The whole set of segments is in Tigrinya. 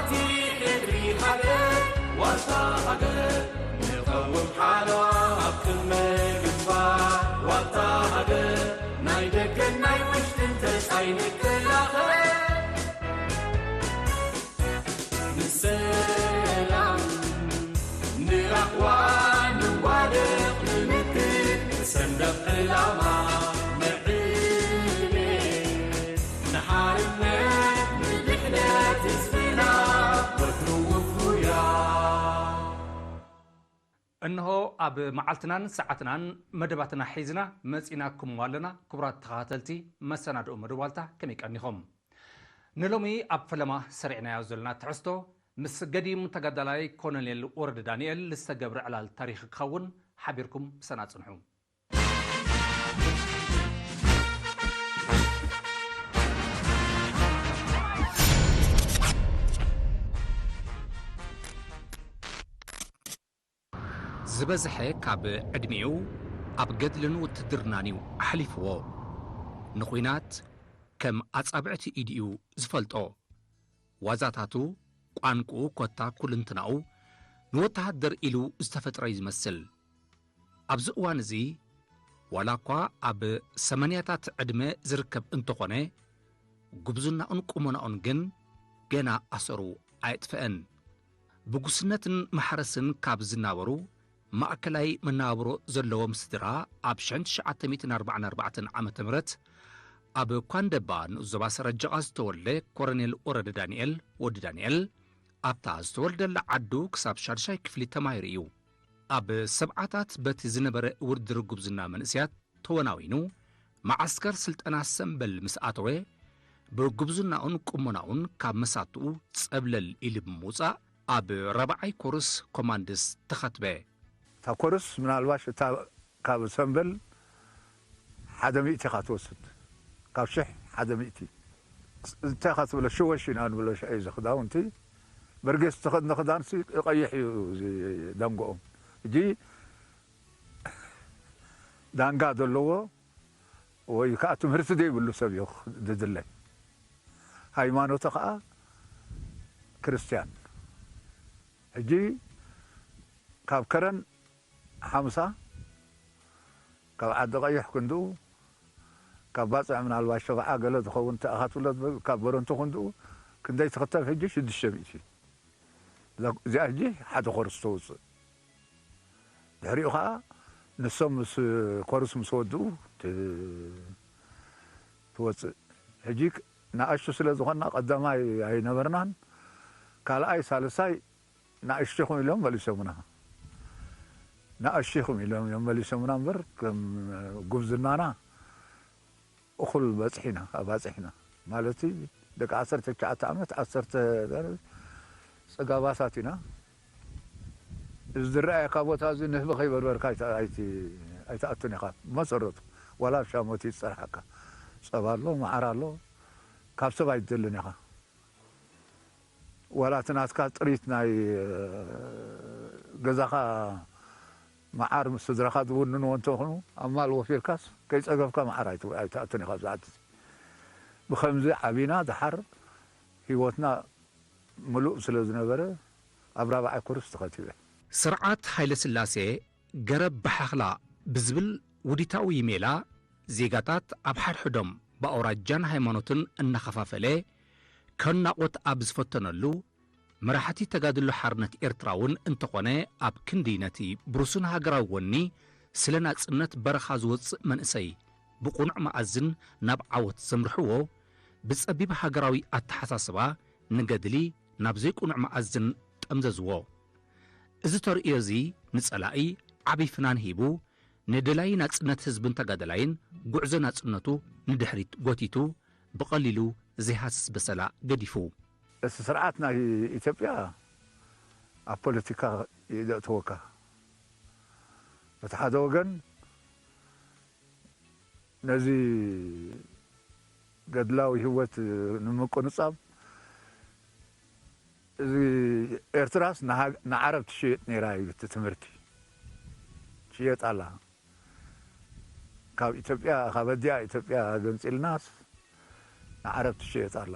ክብሪ ሃገር ዋልታ ሃገር ንቐውም ሓራ ኣብ ቅድመ ግንባር ዋልታ ሃገር ናይ ደገን ናይ ውሽጥን ተስፋይ ንከላኸል ንሰላም ንራህዋ ንዋደቕ ንምክት ንሰንደቕ ዕላማ ንዕቤ ንሓርነት ንድሕነት ህዝብና ወትሩ ውፉያ። እንሆ ኣብ መዓልትናን ሰዓትናን መደባትና ሒዝና መጺናኩም ኣለና። ክቡራት ተኸታተልቲ መሰናድኦ መደብ ዋልታ ከመይ ቀኒኹም? ንሎሚ ኣብ ፈለማ ሰሪዕናዮ ዘለና ትሕዝቶ ምስ ገዲም ተጋዳላይ ኮሎኔል ወረደ ዳንኤል ዝተገብረ ዕላል ታሪኽ ክኸውን ሓቢርኩም ምሳና ጽንሑ። ዝበዝሐ ካብ ዕድሚኡ ኣብ ገድልን ውትድርናን እዩ ኣሕሊፍዎ። ንኹናት ከም ኣጻብዕቲ ኢዱ እዩ ዝፈልጦ። ዋዛታቱ፣ ቋንቁኡ፣ ኮታ ኩልንትናኡ ንወተሃደር ኢሉ ዝተፈጥረ እዩ ዝመስል። ኣብዚ እዋን እዚ፣ ዋላ እኳ ኣብ ሰማንያታት ዕድመ ዝርከብ እንተኾነ፣ ጉብዝናኡን ቁመናኡን ግን ገና ኣሰሩ ኣየጥፈአን። ብጉስነትን ማሕረስን ካብ ዝናበሩ ማእከላይ መነባብሮ ዘለዎም ስድራ፣ ኣብ ሽሕን ትሽዓተ ሚእትን ኣርባዓን ኣርባዕተን ዓመተ ምህረት ኣብ ኳንደባ ንኡስ ዞባ ሰረጀቓ ዝተወልደ ኮረኔል ወረደ ዳንኤል፣ ወዲ ዳንኤል፣ ኣብታ ዝተወልደላ ዓዱ ክሳብ ሻድሻይ ክፍሊ ተማሂሩ እዩ። ኣብ ሰብዓታት በቲ ዝነበረ ውድድር ጉብዝና መንእሰያት ተወናዊኑ፣ መዓስከር ስልጠና ሰምበል ምስ ኣተወ፣ ብጉብዝናኡን ቁመናኡን ካብ መሳትኡ ጸብለል ኢሉ ብምውጻእ፣ ኣብ ራብዓይ ኮርስ ኮማንድስ ተኸትበ። እታ ኮርስ ምናልባሽ እታ ካብ ሰምበል ሓደ ሚእቲ ኢኻ ትወስድ። ካብ ሽሕ ሓደ ሚእቲ። እንታይ ኢኻ ትብሎ? ሽወሽ ኢና ንብሎ ሽዑ እዚ ክዳውንቲ። በርጌስ ዝተኸድነ ክዳንሲ ቀይሕ እዩ እዚ ደንጎኦም። ሕጂ ዳንጋ ዘለዎ ወይ ከዓ ትምህርቲ ዘይብሉ ሰብ እዩ ዝድለ። ሃይማኖቱ ከዓ ክርስትያን። ሕጂ ካብ ከረን ሓምሳ፣ ካብ ዓዲ ቀይሕ ክንድኡ፣ ካብ ባጽዕ ምናልባት ሸብዓ ገለ ዝኸውን ተኣኻትብሎ፣ ካብ በረንቱ ክንድኡ ክንደይ ትኽተብ ሕጂ? ሽዱሽተ ሚእቲ። እዛ፣ እዚኣ ሕጂ ሓደ ኮርስ ተውፅእ። ድሕሪኡ ኸዓ ንሶም ምስ ኮርስ ምስ ወድኡ ት-፣ ትወፅእ። ሕጂ ንኣሽቱ ስለ ዝኾንና ቀዳማይ ኣይነበርናን። ካልኣይ፣ ሳልሳይ ንኣሽቱኹም ኢሎም መሊሶምና። ንኣሽቱኹም ኢሎም እዮም መሊሶምና እምበር ከም ጉብዝናና እኹል በፅሒና፣ ኣባፅሒና። ማለት ደቂ ዓሰርተ ትሽዓተ ዓመት፣ ዓሰርተ፣ ፅጋባሳት ኢና። እዚ ዝረኣየካ ቦታ እዚ ንህቢ ከይበርበርካ ኣይተ-፣ ኣይት-፣ ኣይትኣቱን ኢኻ። ብመሰረቱ ዋላ ኣብ ሻሞቲ ይፀርሓካ። ፀባ ኣሎ፣ መዓር ኣሎ፣ ካብ ሰብ ኣይትደልን ኢኻ። ዋላ እቲ ናትካ ጥሪት ናይ ገዛኻ መዓር ምስ ስድራኻ ዝውንንዎ እንተኾኑ፣ ኣብ ማል ወፊርካስ ከይጸገብካ መዓር ኣይት-፣ ኣይትኣቱን ኢኻ ኣብዚ ዓዲ እዚ። ብኸምዚ ዓቢና፣ ደሓር ህይወትና ምሉእ ስለ ዝነበረ፣ ኣብ ራብዓይ ኮርስ ተኸቲበ። ስርዓት ሃይለስላሴ ገረብ ብሓኽላ ብዝብል ውዲታዊ ሜላ፣ ዜጋታት ኣብ ሓድሕዶም ብኣውራጃን ሃይማኖትን እናኸፋፈለ፣ ከናቑት ኣብ ዝፈተነሉ፣ መራሕቲ ተጋድሎ ሓርነት ኤርትራ እውን እንተኾነ፣ ኣብ ክንዲ ነቲ ብሩስን ሃገራዊ ወኒ ስለ ናጽነት በረኻ ዝወጽእ መንእሰይ ብቕኑዕ መኣዝን ናብ ዓወት ዘምርሕዎ፣ ብጸቢብ ሃገራዊ ኣተሓሳስባ ንገድሊ ናብ ዘይቅኑዕ መኣዝን ጠምዘዝዎ። እዚ ተርእዮ እዚ ንጸላኢ ዓቢ ፍናን ሂቡ፣ ንደላይ ናጽነት ህዝብን ተጋደላይን ጉዕዞ ናጽነቱ ንድሕሪት ጎቲቱ፣ ብቐሊሉ ዘይሃስስ በሰላ ገዲፉ። እቲ ስርዓት ናይ ኢትዮጵያ ኣብ ፖለቲካ እዩ ዘእተወካ። በቲ ሓደ ወገን ነዚ ገድላዊ ህይወት ንምቁንጻብ፣ እዚ ኤርትራስ ንሃ-፣ ንዓረብ ትሽየጥ ነይራ እዩ፣ እቲ ትምህርቲ ትሽየጥ ኣላ። ካብ ኢትዮጵያ፣ ካብ ኣዲኣ ኢትዮጵያ ገንጺልናስ ንዓረብ ትሽየጥ ኣላ።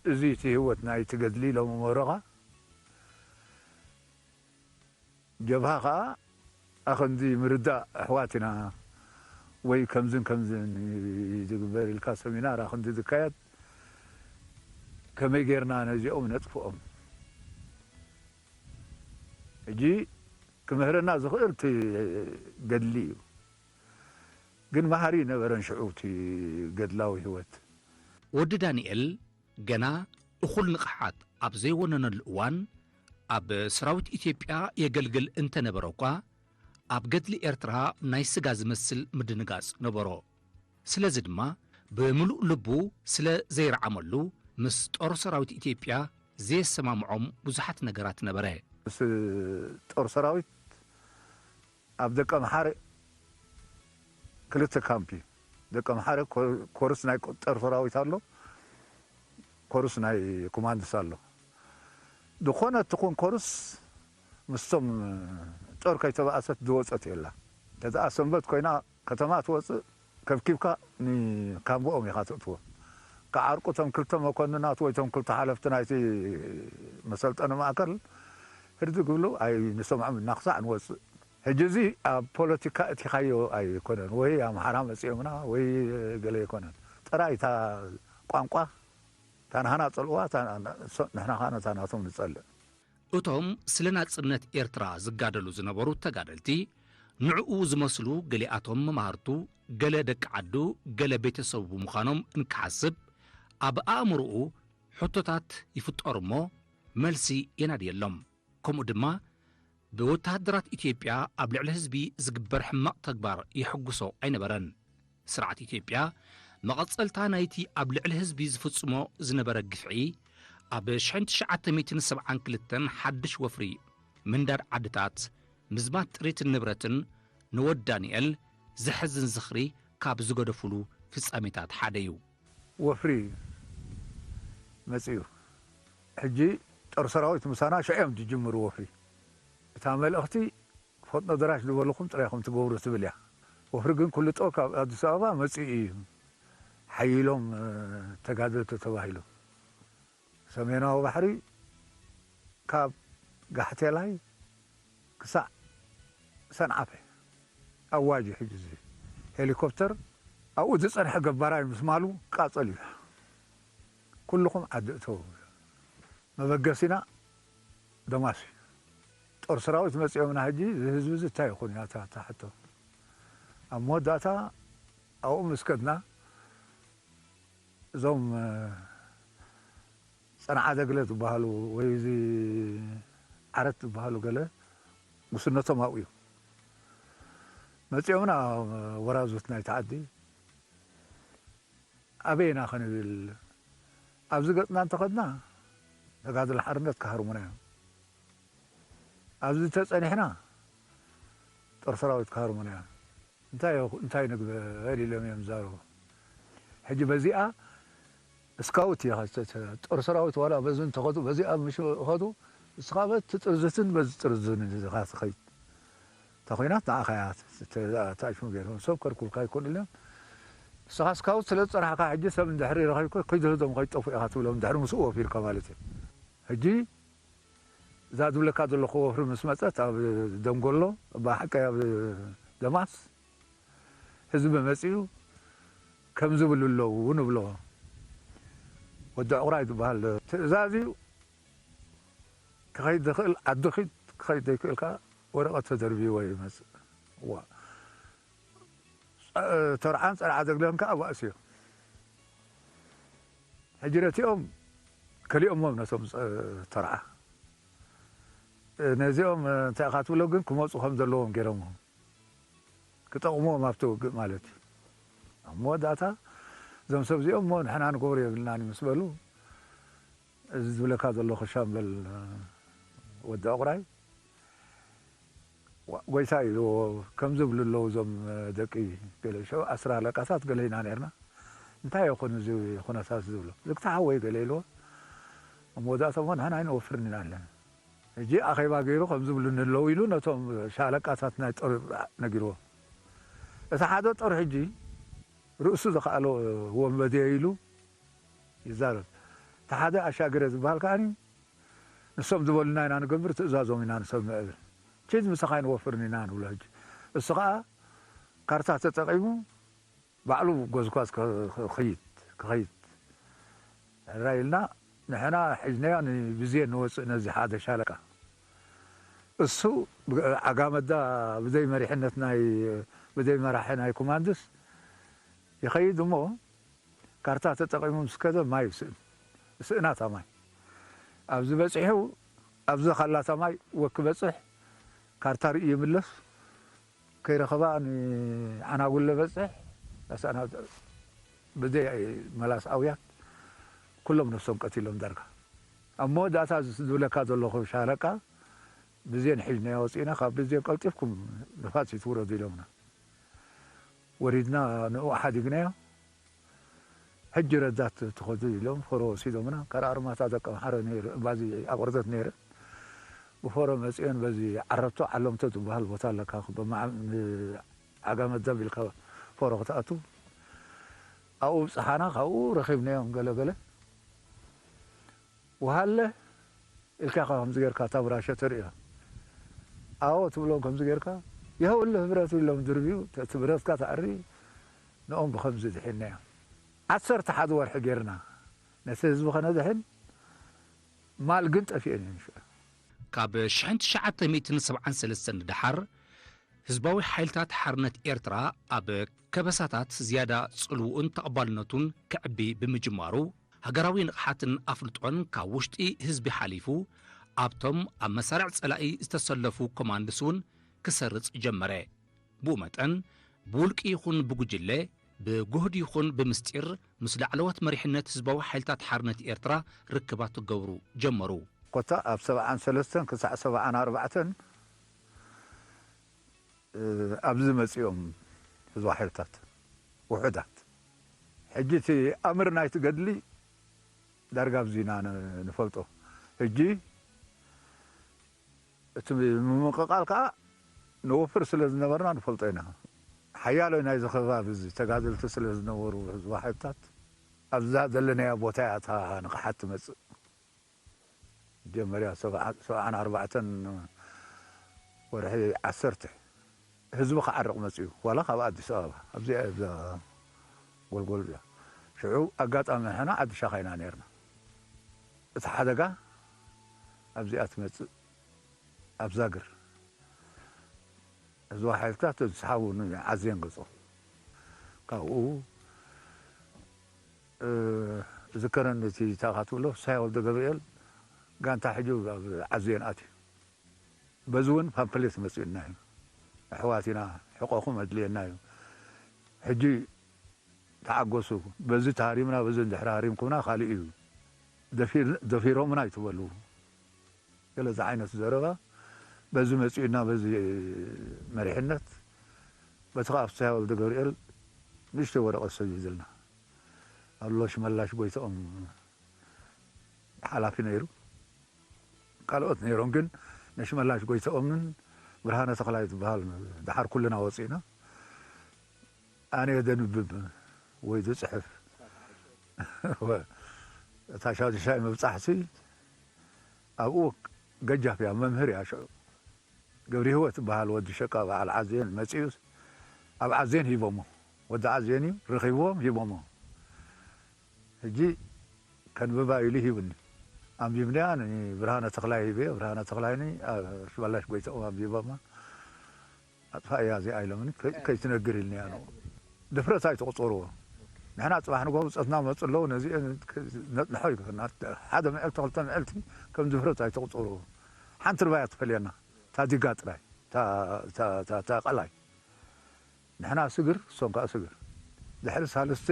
እዚ እቲ ህይወት ናይቲ ገድሊ ሎሚ መረኻ ጀብሃ ኸዓ ኣኸንዚ ምርዳእ ኣሕዋት ኢና ወይ ከምዝን ከምዝን እዩ ዝግበር ኢልካ ሰሚናር ኣኸንዚ ዝካየድ ከመይ ጌርና ነዚኦም ነጥፍኦም? ሕጂ ክምህረና ዝኽእል እቲ ገድሊ እዩ። ግን መሃሪ ነበረን ሽዑ እቲ ገድላዊ ህይወት። ወዲ ዳንኤል ገና እኹል ንቕሓት ኣብ ዘይወነነሉ እዋን ኣብ ሰራዊት ኢትዮጵያ የገልግል እንተነበረ እኳ ኣብ ገድሊ ኤርትራ ናይ ስጋ ዝመስል ምድንጋጽ ነበሮ። ስለዚ ድማ ብምሉእ ልቡ ስለ ዘይረዓመሉ ምስ ጦር ሰራዊት ኢትዮጵያ ዘየሰማምዖም ብዙሓት ነገራት ነበረ። ምስ ጦር ሰራዊት ኣብ ደቀምሓረ ክልተ ካምፕ እዩ። ደቀምሓረ ኮርስ ናይ ጦር ሰራዊት ኣሎ፣ ኮርስ ናይ ኮማንድስ ኣሎ። ዝኾነት ትኹን ኮርስ ምስቶም ጦር ከይተባእሰት ዝወፀት የላ። ተዝኣ ሰንበት ኮይና ከተማ ትወፅእ ከብኪብካ ንካምብኦም ኢኻ ተእትዎ። ክዓርቁ እቶም ክልተ መኮንናት ወይ እቶም ክልተ ሓለፍቲ ናይቲ መሰልጠኒ ማእከል ህርዲ ክብሉ ኣይንሰምዖም እና ክሳዕ ንወፅእ። ሕጂ እዚ ኣብ ፖለቲካ እቲኻዮ ኣይኮነን፣ ወይ ኣምሓራ መፂኦምና ወይ ገለ ኣይኮነን። ጥራይ እታ ቋንቋ እታ ንሃና ፀልእዋ፣ ንሕና ከዓ ነታ ናቶም ንፀልእ። እቶም ስለ ናጽነት ኤርትራ ዝጋደሉ ዝነበሩ ተጋደልቲ ንዕኡ ዝመስሉ ገሊኣቶም መማህርቱ፣ ገለ ደቂ ዓዱ፣ ገለ ቤተሰቡ ብምዃኖም እንክሓስብ ኣብ ኣእምሮኡ ሕቶታት ይፍጠሩ እሞ መልሲ የናድየሎም። ከምኡ ድማ ብወተሃደራት ኢትዮጵያ ኣብ ልዕሊ ህዝቢ ዝግበር ሕማቕ ተግባር የሐጉሶ ኣይነበረን። ስርዓት ኢትዮጵያ መቐጸልታ ናይቲ ኣብ ልዕሊ ህዝቢ ዝፍጽሞ ዝነበረ ግፍዒ ኣብ ሽሕን ትሽዓተ ሚእትን ሰብዓን ክልተን ሓድሽ ወፍሪ ምንዳድ ዓድታት ምዝማት ጥሪትን ንብረትን ንወድ ዳንኤል ዘሕዝን ዝኽሪ ካብ ዝገደፉሉ ፍጻሜታት ሓደ እዩ። ወፍሪ መጺኡ። ሕጂ ጦር ሰራዊት ምሳና ሽዑ እዮም ዝጅምሩ ወፍሪ። እታ መልእኽቲ ፈጥኖ ደራሽ ዝበልኹም ጥራይ ኢኹም ትገብሩ ትብል እያ። ወፍሪ ግን ኩሉ ጦር ካብ ኣዲስ ኣበባ መጺኡ እዩ። ሓይሎም ተጋደልቲ ተባሂሉ ሰሜናዊ ባሕሪ ካብ ጋሕቴላይ ክሳዕ ሰንዓፈ ኣዋጅ እዩ። ሕጂ እዚ ሄሊኮፕተር ኣብኡ ዝጸንሐ ገባራይ ምስ ማሉ ቃጸል እዩ። ኩልኹም ዓዲ እተው። መበገሲና ደማስ እዩ። ጦር ሰራዊት መጺኦምና ሕጂ እዚ ህዝቢ እዚ እንታይ ይኹን እያ እታ እታ ሕቶ። ኣብ መወዳእታ ኣብኡ ምስ ከድና እዞም ጸንዓ ደግለ ዝበሃሉ ወይ እዚ ዓረት ዝበሃሉ ገለ ጉስነቶም ኣብኡ እዩ። መጺኦምና ወራዙት ናይቲ ዓዲ ኣበየና ክንብል ኣብዚ ገጽና እንተኸድና ተጋድሎ ሓርነት ክሃርሙና እዮም። ኣብዚ ተጸኒሕና ጦር ሰራዊት ክሃርሙና እዮም። እንታይ እንታይ ንግበር ኢሎም እዮም ዝዛረቡ። ሕጂ በዚኣ ስካውት እየ ጦር ሰራዊት ዋላ በዚ እንተኸዱ በዚኣ ምሽ ኸዱ ንስኻ በቲ ጥርዝትን በዚ ጥርዝን ኢኻ ትኸይድ። እታ ኮይናት ንዓኻ እያ ተሽሙ ገይሮም ሰብ ከርኩልካ ይኮን ኢሎም ንስኻ ስካውት ስለ ዝፀናሕካ ሕጂ ሰብ እንድሕሪ ረኺብካ ከይድህዞም ከይጠፉ ኢኻ ትብሎም ድሕሪ ምስኡ ወፊርካ ማለት እዩ። ሕጂ እዛ ዝብለካ ዘለኹ ወፍሪ ምስ መፀት ኣብ ደንጎሎ ብሓቂ ኣብ ደማስ ህዝቢ መፂኡ ከም ዝብሉ ኣለዉ ንብሎ። ወዲ ዕቑራይ ዝበሃል ትእዛዝ እዩ። ክኸይድ ዝኽእል ዓዲ ኺድ ክኸይድ ዘይክእል ከዓ ወረቐት ተደርቢዎ ይመፅእ። ዋ ተርዓን ፀርዓ ዘግለን ከዓ ባእሲ እዩ። ሕጂ ነቲኦም ከሊኦሞም ነቶም ተርዓ ነዚኦም እንታይ ኢኻ ትብሎ ግን ክመፁ ከም ዘለዎም ገይሮምዎም ክጠቕምዎም ኣብቲ ውግእ ማለት እዩ። ኣብ መወዳእታ እዞም ሰብ እዚኦም እሞ ንሕና ንገብሮ የብልናን ምስ በሉ እዚ ዝብለካ ዘለኹ ሻምበል ወዲ ዕቑራይ ጎይታ ኢልዎ ከም ዝብሉ ኣለዉ እዞም ደቂ ገለ ሸው ኣስራ ኣለቃታት ገለ ኢና ነርና እንታይ ይኹን እዚ ኩነታት ዝብሎ ዝግታ ሓወይ ገለ ኢልዎ ኣብ መወዳእታ እሞ ንሕና ኣይንወፍርን ኢና ኣለና ሕጂ ኣኼባ ገይሩ ከም ዝብሉ ንለው ኢሉ ነቶም ሻለቃታት ናይ ጦር ነጊርዎም እቲ ሓደ ጦር ሕጂ ርእሱ ዝኸኣሎ ወንበዴ ኢሉ ይዛረብ። እቲ ሓደ ኣሻግረ ዝበሃል ከዓኒ ንሶም ዝበሉና ኢና ንገብር፣ ትእዛዞም ኢና ንሰምዕ እብል። ቺዝ ምሳኻ ኣይንወፍርን ኢና ንብሎ። ሕጂ እሱ ኸዓ ካርታ ተጠቒሙ ባዕሉ ጎዝጓዝ ክኸይድ ክኸይድ ሕራይ ኢልና ንሕና ሒዝናዮ ንብዜ ንወፅእ ነዚ ሓደ ሻለቃ። እሱ ዓጋመዳ ብዘይ መሪሕነት ናይ ብዘይ መራሒ ናይ ኮማንድስ ይኸይድ እሞ ካርታ ተጠቒሙ ምስ ከደ ማይ ይስእን። ስእናታ ማይ ኣብዚ በፂሑ ኣብዚ ኻላታ ማይ ወክ በፅሕ ካርታ ርእዩ ይምለስ። ከይረኸባ ንዓናጉለ በፅሕ ኣሳና ብዘይ መላስ ኣውያት ኩሎም ነፍሶም ቀቲሎም ዳርጋ። ኣብ መወዳእታ ዝብለካ ዘለኹ ሻለቃ ብዜን ሒዝናዮ ወፂእና፣ ካብ ብዜን ቀልጢፍኩም ንፋስ ይትውረዱ ኢሎምና። ወሪድና ንኡ ሓዲግናዮ። ሕጂ ረዳት ትኸዱ ኢሎም ፈሮ ወሲዶምና። ካልእ ኣርማታ ደቀ ምሓረ ነይሩ፣ ባዚ ኣብ ወርደት ነይረ። ብፈሮ መፂኦን በዚ ዓረብቶ ዓለምቶ ዝበሃል ቦታ ኣለካ፣ ዓጋመ ደብ ኢልካ ፈሮ ክትኣቱ ኣብኡ ብፅሓና። ካብኡ ረኺብናዮም ገለገለ። ውሃለ ኢልካ ኢኻ ከምዚ ጌርካ እታ ብራሸ ተርእያ። ኣዎ ትብሎም ከምዚ ጌርካ፣ ይኸውልህ ብረት ኢሎም ድርብዩ፣ እቲ ብረትካ ተዕሪ፣ ንኦም ብኸምዚ ድሒንናዮም። ዓሰርተ ሓደ ወርሒ ጌርና ነቲ ህዝቢ ኸነድሕን፣ ማል ግን ጠፊኤን እየን ሽዑ። ካብ ሽሕን ትሽዓተ ሚእትን ሰብዓን ሰለስተን ንደሓር፣ ህዝባዊ ሓይልታት ሓርነት ኤርትራ ኣብ ከበሳታት ዝያዳ ጽልውኡን ተቐባልነቱን ክዕቢ ብምጅማሩ፣ ሃገራዊ ንቕሓትን ኣፍልጦን ካብ ውሽጢ ህዝቢ ሓሊፉ ኣብቶም ኣብ መሳርዕ ጸላኢ ዝተሰለፉ ኮማንድስ እውን ክሰርጽ ጀመረ። ብኡ መጠን፣ ብውልቂ ይኹን ብጉጅለ፣ ብጉህድ ይኹን ብምስጢር፣ ምስ ላዕለዎት መሪሕነት ህዝባዊ ሓይልታት ሓርነት ኤርትራ ርክባት ክገብሩ ጀመሩ። ኮታ ኣብ ሰብዓን ሰለስተን ክሳዕ ሰብዓን ኣርባዕተን፣ እ፣ ኣብዚ መጺኦም ህዝባዊ ሓይልታት ውሑዳት። ሕጂ እቲ ኣምር ናይቲ ገድሊ ዳርጋ ኣብዚ ኢና ን-፣ ንፈልጦ። ሕጂ እቲ ምምቕቓል ከኣ ንወፍር ስለ ዝነበርና ንፈልጦ ኢና። ሓያሎ ናይዚ ከባቢ እዚ ተጋደልቲ ስለ ዝነበሩ ህዝባዊ ሓይልታት ኣብዛ ዘለናያ ቦታ እያ እታ ንቕሓት ትመጽእ። መጀመርያ ሰብዓ-፣ ሰብዓን ኣርባዕተን ወርሒ ዓሰርተ ህዝቢ ክዓርቕ መጺኡ፣ ዋላ ካብ ኣዲስ ኣበባ፣ ኣብዚኣ እያ እዛ ጎልጎል እዚኣ። ሽዑ ኣጋጣሚ ንሕና ዓዲ ሻኻ ኢና ነይርና። እቲ ሓደጋ ኣብዚኣ ትመጽእ፣ ኣብ ዛግር። ህዝባዊ ሓይልታት ተዝሓቡ ንዓዝየን ገጾም። ካብኡ፣ እ፣ ዝከረኒ እቲ ታኻ ትብሎ፣ ፍስሃየ ወልደ ገብርኤል ጋንታ ሒዙ ኣብ ዓዝየን ኣትዩ። በዚ እውን ፓምፕሌት መጺኡና እዩ። ኣሕዋት ኢና፣ ሕቆኹም ኣድልየና እዩ። ሕጂ ተዓገሱ፣ በዚ ተሃሪምና፣ በዚ እንድሕር ሃሪምኩምና ካልእ እዩ። ደፊር-፣ ደፊሮምና ኣይትበሉ። ገለ ዝዓይነቱ ዘረባ በዚ መጺኡና፣ በዚ መሪሕነት፣ በቲ ከኣ ፍስሃየ ወልደ ገብርኤል ንእሽተይ ወረቐት ሰዲዱልና ኣሎ። ሽመላሽ ጎይትኦም ሓላፊ ነይሩ። ካልኦት ነይሮም፣ ግን ነሽመላሽ ጎይትኦምን ብርሃነ ተኽላይ ዝበሃል፣ ደሓር ኩልና ወፂእና። ኣነ ደንብብ ወይ ዝፅሕፍ። እታ ሻዱሻይ መብፃሕቲ ኣብኡ ገጃፍ እያ፣ መምህር እያ ሽዑ። ገብረ ህይወት ዝበሃል ወዲ ሸቃ በዓል ዓዜን መፂኡ፣ ኣብ ዓዜን ሂቦሞ። ወዲ ዓዜን እዩ፣ ረኺብዎም ሂቦሞ። ሕጂ ከንብባ ኢሉ ሂብኒ። ኣንቢብንያ ንብርሃነ ተኽላይ ሂበዮ፣ ብርሃነ ተኽላይ ኒ-፣ አ-፣ ሽመላሽ ጎይትኦም ኣንቢቦማ። ኣጥፋእያ እዚኣ ኢሎምኒ፣ ከይ-፣ ከይትነግር ኢልንያ ንኡ። ድፍረት ኣይትቑጸርዎ። ንሕና ጽባሕ ንግሆ ብጾትና መጹ ኣለዉ፣ ነዚአን ነጽንሖ ይግበና። ሓደ መዓልቲ፣ ክልተ መዓልቲ ከም ድፍረት ኣይትቑጸርዎ። ሓንቲ ርባያ ትፈልየና፣ እታ ዲጋ ጥራይ፣ እታ፣ እታ፣ እታ፣ እታ ቀላይ። ንሕና ስግር፣ እሶም ከኣ ስግር። ድሕሪ ሳልስቲ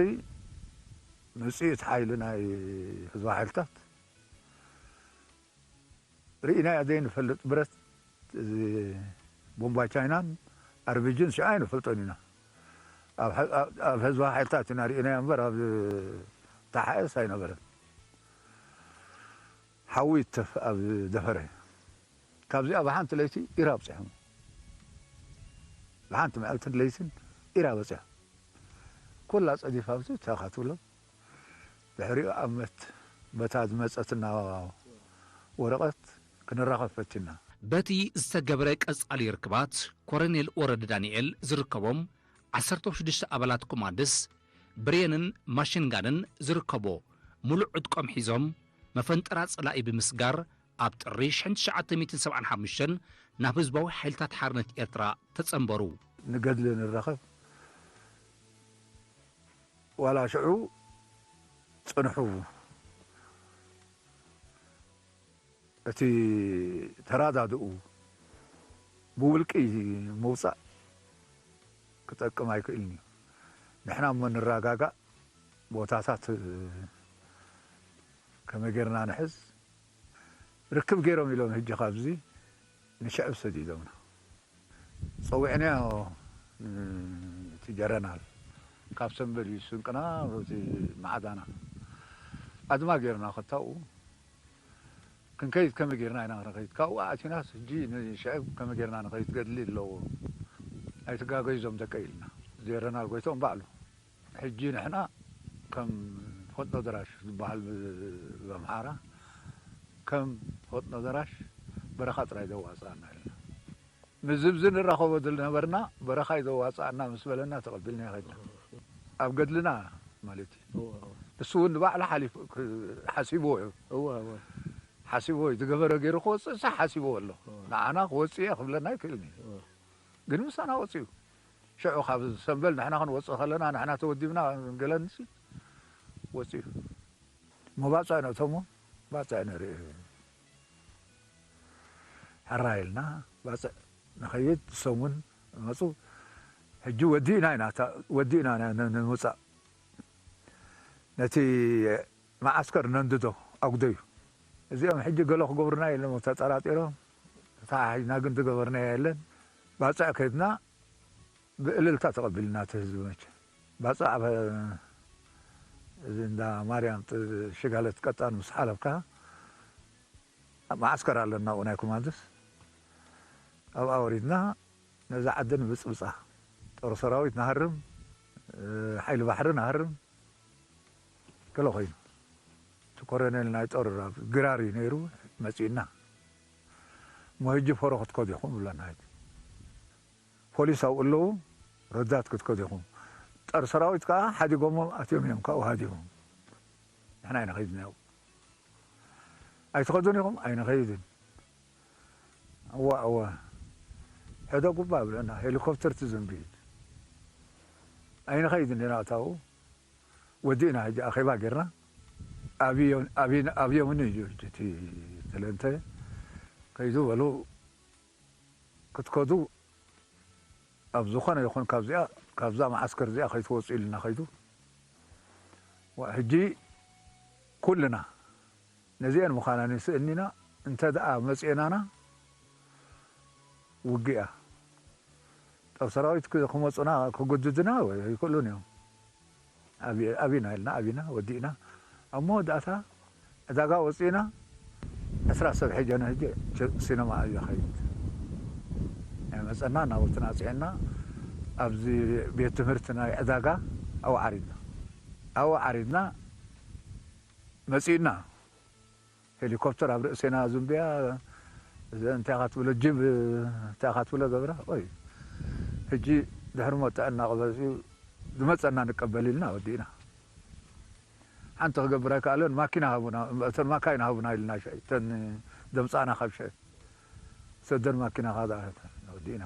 ምጽኢት ሓይሊ ናይ ህዝባዊ ሓይልታት ርኢናዮ ዘይንፈልጥ ብረት፣ እዚ ቦምባ ቻይናን ኣርቢጅን ሽዓ ኣይንፈልጦን ኢና። ኣብ ሐ-፣ ኣብ፣ ኣብ ህዝባዊ ሓይልታት ኢና ርኢናዮ እምበር ኣብ ታሓኤስ ኣይነበረን። ሓዊ ይተፍ ኣብ ደፈረ። ካብዚኣ ብሓንቲ ለይቲ ኢራ ኣብፂሖም። ብሓንቲ መዓልትን ለይትን ኢራ በፂሖም። ኩላ ፀዲፋ ኣብዚ ተኻትብሎም። ድሕሪኡ ኣመት በታ ዝመጸትና ወረቐት ክንራኸብ ፈቲና። በቲ ዝተገብረ ቀጻሊ ርክባት፣ ኮረኔል ወረደ ዳንኤል ዝርከቦም ዓሰርተ ሽዱሽተ ኣባላት ኮማንድስ፣ ብሬንን ማሽንጋንን ዝርከቦ ሙሉእ ዕጥቆም ሒዞም፣ መፈንጠራ ጸላኢ ብምስጋር፣ ኣብ ጥሪ ሽሕን ትሽዓተ ሚእትን ሰብዓን ሓሙሽተን ናብ ህዝባዊ ሓይልታት ሓርነት ኤርትራ ተጸንበሩ። ንገድሊ ንራኸብ ዋላ ሽዑ ጽንሑ። እቲ ተራዳድኡ ብውልቂ ምውጻእ ክጠቅም ኣይክእልን እዩ። ንሕና እሞ ንረጋጋእ፣ ቦታታት ከመይ ጌርና ንሕዝ፣ ርክብ ገይሮም ኢሎም ሕጂ ካብዚ ንሽዕብ ሰዲዶምና። ጸዊዕናዮ እቲ ጀረናል ካብ ሰንበል እዩ ስንቅና፣ እቲ መዓዳና ኣድማ ጌርና። ከታኡ ክንከይድ ከመይ ጌርና ኢና ክንከይድ? ካብኡ ኣእቲናስ ሕጂ ንሽዕብ ከመይ ጌርና ንኸይድ? ገድሊ ኣለዎ፣ ኣይትጋገዩ እዞም ደቀ ኢልና። ጀረናል ጎይቶም ባዕሉ ሕጂ ንሕና ከም ፈጥኖ ደራሽ ዝበሃል ብ- ብኣምሓራ ከም ፈጥኖ ደራሽ በረኻ ጥራይ ዘዋፅኣና ኢልና። ምስዚ ንራኸቦ ዝነበርና በረኻ እዩ ዘዋፅኣና ምስ በለና ተቐቢልና ይኸድና ኣብ ገድልና ማለት እዩ። ንሱ እውን ንባዕሉ ሓሊፉ ሓሲብዎ እዩ። ሓሲብዎ እዩ። ዝገበረ ገይሩ ክወፅእ ሳ ሓሲብዎ ኣሎ። ንዓና ክወፅእ እየ ክብለና ኣይክእልን እዩ። ግን ምሳና ወፂኡ ሽዑ ካብ ሰንበል ንሕና ክንወፅእ ከለና ንሕና ተወዲብና ገለንሲ ወፂኡ። እሞ ባፅዕ ነእቶሞ ባፅዕ ንርኢ ሕራ ኢልና ባፅዕ ንኸይድ ሰሙን መፁ። ሕጂ ወዲእና ኢና ወዲእና ንምፃእ ነቲ መዓስከር ነንድዶ ኣጉደዩ። እዚኦም ሕጂ ገለ ክገብሩና ኢሎም ተጠራጢሮም ተተሓሒዝና ግን ዝገበርናዮ የለን። ባፅዕ ከይድና ብእልልታ ተቐቢልና እቲ ህዝቢ መቸ ባፅዕ ኣብ እዚ እንዳ ማርያም ሽጋለት ቀጣን ምስ ሓለፍካ መዓስከር ኣለና ኣብኡ ናይ ኮማንድስ ኣብኣ ወሪድና ነዛ ዓዲ ንብፅብፃ ጦር ሰራዊት ንሃርም ሓይሊ ባሕሪ ንሃርም ገለ ኮይኑ እቲ ኮረኔል ናይ ጦር ግራር እዩ ነይሩ መፂኡና እሞ ሕጂ ፎሮ ክትከዱ ኢኹም ብለና ፖሊስ ኣብኡ ኣለዉ ረዳት ክትከዱ ኢኹም ጦር ሰራዊት ከዓ ሓዲጎሞም ኣትዮም እዮም ካብኡ ሃዲሞም ንሕና ኣይንኸይድን ኣብኡ ኣይትኸዱን ኢኹም ኣይንኸይድን እዋ እዋ ሕደጉባ ብለና ሄሊኮፕተር ትዝንቢ ኣይንኸይድን ኢና እታው ወዲእና ሕጂ ኣኼባ ጌርና ኣብዮምኒ እዩ እቲ ተለንተ ከይዱ በሉ ክትከዱ ኣብ ዝኾነ ይኹን ካብዚኣ ካብዛ መዓስከር እዚኣ ከይትወፁ ኢልና ከይዱ ሕጂ ኩልና ነዚአን ምዃና ንስእኒና እንተ ደኣ መፅኤናና ውግእ እያ ጠብ ሰራዊት ክመፁና ክጉድድና ይክእሉን እዮም ኣቢና ኢልና ኣቢና ወዲእና ኣብ መወዳእታ ዕዳጋ ወፂእና ዕስራ ሰብ ሒጀና ሕጂ ሲነማ እያ ኸይድ ናይ መፀና ናብኡ ትናፅዐና ኣብዚ ቤት ትምህርቲ ናይ ዕዳጋ ኣብኡ ዓሪድና ኣብኡ ዓሪድና መፂእና ሄሊኮፕተር ኣብ ርእሴና ዝንብያ እንታይ ኢኻ ትብሎ ጅብ እንታይ ኢኻ ትብሎ ገብራ ኦይ ሕጂ ድሕሪ ሞት ጥዕና ቅበል ዝመፀና ንቀበል ኢልና ወዲእና ሓንቲ ክገብር ኣይከኣለን ማኪና ሃቡና እተን ማካይን ሃቡና ኢልና ሽዒ እተን ዘምፃእና ካብ ሽዒ ሰደን ማኪና ካዳ ወዲእና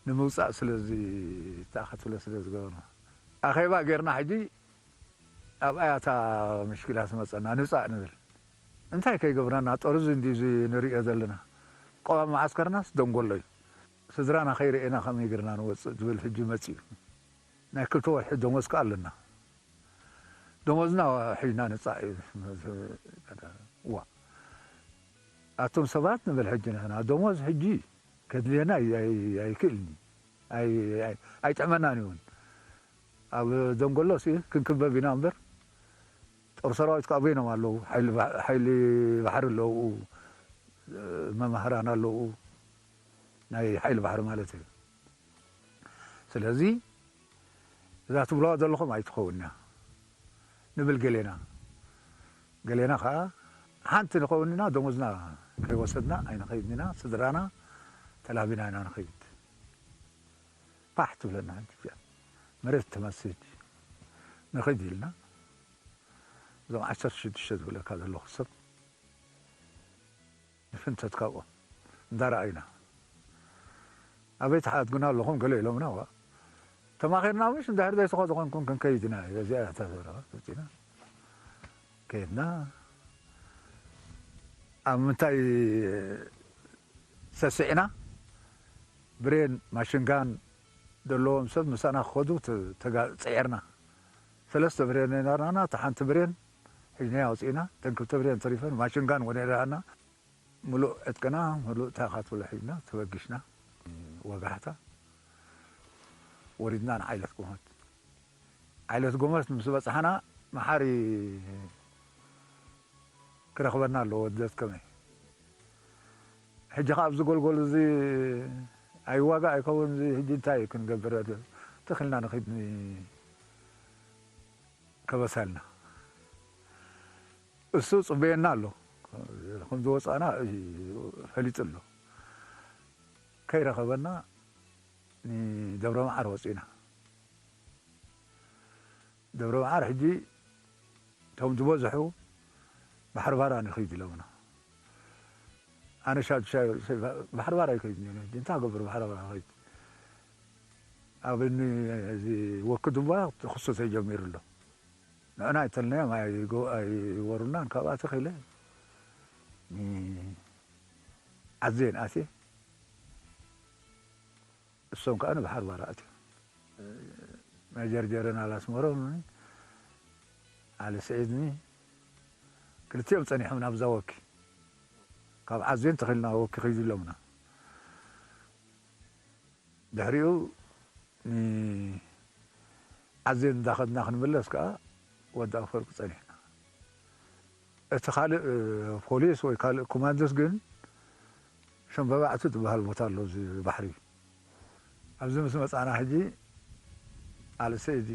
ንምውፃእ ስለዚ ተኣኸትለ ስለ ዝገበርና ኣኼባ ጌርና ሕጂ ኣብኣያ እታ ምሽኪላ ትመፀና ንፃእ ንብል እንታይ ከይገብረና ጦርዚ እንዲ ንሪኦ ዘለና ቆባብ መዓስከርናስ ደንጎሎ እዩ ስድራና ከይረኤና ከመይ ገርና ንወፅእ ዝብል ሕጂ መፂኡ ናይ ክልተ ወርሒ ደሞዝ ከኣ ኣለና ደሞዝና ሒዝና ንፃእ እዩ ዋ ኣቶም ሰባት ንብል ሕጂ ንሕና ደሞዝ ሕጂ ከድልየና ኣይክእልኒ ኣይጥዕመናን እውን ኣብ ደንጎሎ ክንክበብ ኢና እምበር ጦር ሰራዊት ካብ በይኖም ኣለዉ ሓይሊ ባሕሪ ኣለዉ መማህራን ኣለዉ ናይ ሓይሊ ባሕሪ ማለት እዩ ስለዚ እዛ ትብለዋ ዘለኹም ኣይትኸውን እያ ንብል ገሌና ገሌና ከዓ ሓንቲ ንኸውን ኢና፣ ደሞዝና ከይወሰድና ኣይንኸይድን ኢና፣ ስድራና ተላቢና ኢና ንኸይድ። ፋሕ ትብለና ሓንቲ እዚኣ። መሬት ትመስል። ንኸይድ ኢልና፣ እዞም ዓሰርተ ሽዱሽተ ዝብለካ ዘለኹ ሰብ ንፍንተት ካብኦም እንዳረኣዩና፣ ኣበይ ተሓትጉና ኣለኹም ገለ ኢሎምና። ዋ፣ ተማኺርና ምሽ እንድሕር ዘይስኾ ዝኾንኩም ክንከይድ ኢና። እዚኣ እያ እታ ዘረባ ፈጺና። ከይድና ኣብ ምንታይ ሰሲዕና፣ ብሬን ማሽንጋን ዘለዎም ሰብ ምሳና ክኸዱ ተ-፣ ተጋ-፣ ጸዒርና። ሰለስተ ብሬን ነይራና፣ እታ ሓንቲ ብሬን ሒዝናያ ኣውጺእና፣ እተን ክልተ ብሬን ተሪፈን፣ ማሽንጋን እውን ነይራና። ምሉእ ዕጥቅና፣ ምሉእ እታ ካትብሎ ሒዝና ተበጊስና። ወጋሕታ ወሪድና ንዓይለት ጎመት። ዓይለት ጎመት ምስ በጻሕና፣ መሓሪ ክረኽበና ኣለዎ፣ ወደት ከመይ። ሕጂ ኸኣ ኣብዚ ጎልጎል እዚ ኣይዋጋእ ኣይከውን፣ እዚ ሕጂ እንታይ ክንገብር? ትኽ ኢልና ንኺድ ን-፣ ከበሳ ኢልና። እሱ ጽበየና ኣሎ። ከም ዝወጻእና ፈሊጡ ኣሎ። ከይረኸበና ንደብረ መዓር ወጺእና። ደብረ መዓር ሕጂ እቶም ዝበዝሑ ባሕሪ ባራ ንኸይድ ኢሎምና። ኣነ ሻዱሻይ ባሕሪ ባራ ይከይድ ነይረ። ሕጂ እንታይ ገብር ባሕሪ ባራ ኸይድ? ኣብ እኒ እዚ ወኪ ዱባ ክሱ ተጀሚሩ ኣሎ። ንዕና ኣይተልናዮም፣ ኣይጎ-፣ ኣይወሩናን። ካብኣ ተኺለ ዓዜን ኣትየ። እሶም ከኣ ንባሕር ባራ ኣትዮም። ሜጀር ጀረናል ኣስመሮም፣ ዓሊ ስዒድኒ፣ ክልቲኦም ጸኒሖም ናብዛ ወኪ። ካብ ዓዜን ተኺልና ወኪ ኺዱ ኢሎምና። ድሕሪኡ ንዓዜን እንዳኸድና ክንምለስ ከኣ ወዲ ኣፈወርቂ ጸኒሕና። እቲ ካልእ ፖሊስ ወይ ካልእ ኮማንዶስ ግን ሸምበባዕቱ ትበሃል ቦታ ኣሎ፣ እዚ ባሕሪ። ኣብዚ ምስ መጻና ሕጂ ኣልሰ እዚ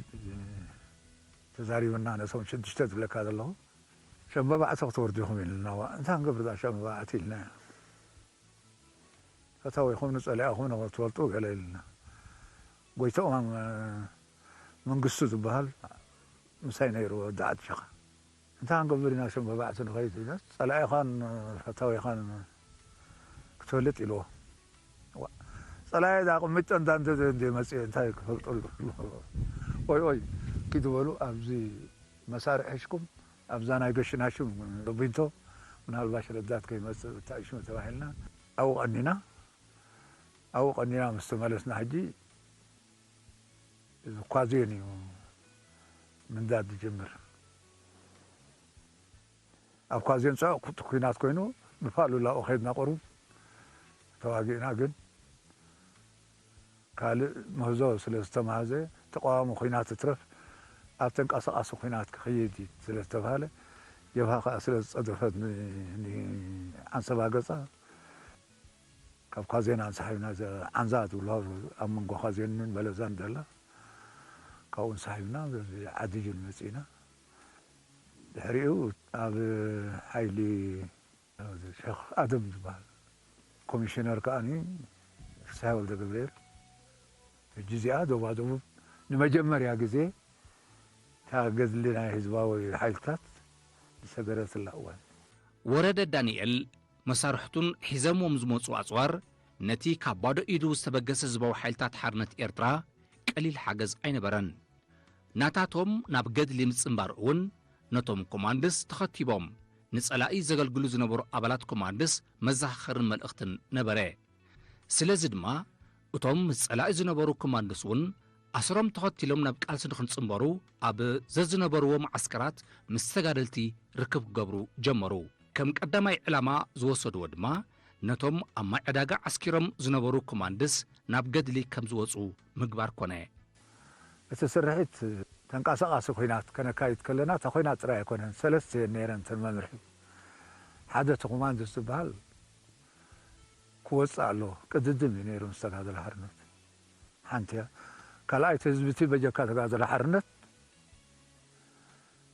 ተዛሪብና፣ ነቶም ሽዱሽተ ዝብለካ ዘለኹ፣ "ሸምበባዕቲ ክትወርዱ ኢኹም" ኢልና። "ዋ፣ እንታይ ክንገብር እዛ ሸምበባዕቲ?" ኢልና። ፈታዊኹም ንጸሊኣኹም ንኽትፈልጡ ገለ ኢልና። ጎይትኦም መንግስቱ ዝበሃል ምሳይ ነይሩ፣ ወዲ ዓዲ ሸኻ። "እንታይ ክንገብር ኢና ሸምበባዕቲ ንኸይድ? ጸላኢኻን ፈታዊኻን ክትፈልጥ" ኢልዎ። ዋ፣ ጸላኢ ዳ ቅሚጦ እንዳ እንደ እንደ መጽእ እንታይ ክፈልጠሉ? "ኦይ፣ ኦይ፣ ኪዱ በሉ፣ ኣብዚ መሳርሒ ሒዝኩም ኣብዛ ናይ ገሽናሽም ቢንቶ ምናልባሽ ረዳት ከይመጽእ ብታእሽሙ" ተባሂልና ኣብኡ ቀኒና። ኣብኡ ቀኒና ምስ ተመለስና ሕጂ እዚ ኳዜን እዩ ምንዳድ ዝጅምር። ኣብ ኳዜን ጽዑቕ ኩ-፣ ኩናት ኮይኑ፣ ብፋሉላኡ ኸይድና ቁሩብ ተዋጊእና፣ ግን ካልእ ምህዞ ስለ ዝተማህዘ፣ ተቃዋሚ ኩናት ትትረፍ ኣብ ተንቀሳቓሲ ኩናት ክኸይድ እዩ ስለ ዝተባህለ፣ ጀብሃ ኸኣ ስለ ዝጸደፈት ን-፣ ንዓንሰባ ገጻ፣ ካብ ኳዜን ኣንሳሒብና፣ እዛ ዓንዛ ትብሎ ኣብ መንጎ ኳዜንን በለዛን ዘላ፣ ካብኡ ኣንሳሒብና በዚ ዓዲ ጅል መጺእና። ድሕሪኡ ኣብ ሓይሊ ሸኽ ኣደም ዝበሃል ኮሚሽነር ከኣኒ ፍስሃ ወልደ ገብርኤል። ሕጂ እዚኣ ዶባ ደቡብ ንመጀመርያ ግዜ እታ ገድሊ ናይ ህዝባዊ ሓይልታት ዝሰገረትላ እዋን። ወረደ ዳንኤል መሳርሕቱን ሒዘምዎም ዝመጹ ኣጽዋር ነቲ ካብ ባዶ ኢዱ ዝተበገሰ ህዝባዊ ሓይልታት ሓርነት ኤርትራ ቀሊል ሓገዝ ኣይነበረን። ናታቶም ናብ ገድሊ ምጽንባር እውን ነቶም ኮማንድስ ተኸቲቦም ንጸላኢ ዘገልግሉ ዝነበሩ ኣባላት ኮማንድስ መዘኻኸርን መልእኽትን ነበረ። ስለዚ ድማ እቶም ምስ ጸላኢ ዝነበሩ ኮማንዶስ እውን ኣሰሮም ተኸቲሎም ናብ ቃልሲ ንኽንጽንበሩ ኣብ ዘዝነበርዎ መዓስከራት ምስ ተጋደልቲ ርክብ ክገብሩ ጀመሩ። ከም ቀዳማይ ዕላማ ዝወሰድዎ ድማ ነቶም ኣብ ማይ ዕዳጋ ዓስኪሮም ዝነበሩ ኮማንድስ ናብ ገድሊ ከም ዝወጹ ምግባር ኮነ። እቲ ስርሒት ተንቀሳቓሲ ኲናት ከነካይድ ከለና፣ እታ ኲናት ጥራይ ኣይኮነን፣ ሰለስተ እየን ነይረን እተን መምርሒ። ሓደ እቲ ኮማንዶስ ዝበሃል ክወጽእ ኣለዎ፣ ቅድድም እዩ ነይሩ ምስ ተጋደለ ሓርነት። ሓንቲ እያ። ካልኣይ፣ እቲ ህዝቢ እቲ በጀካ ተጋደለ ሓርነት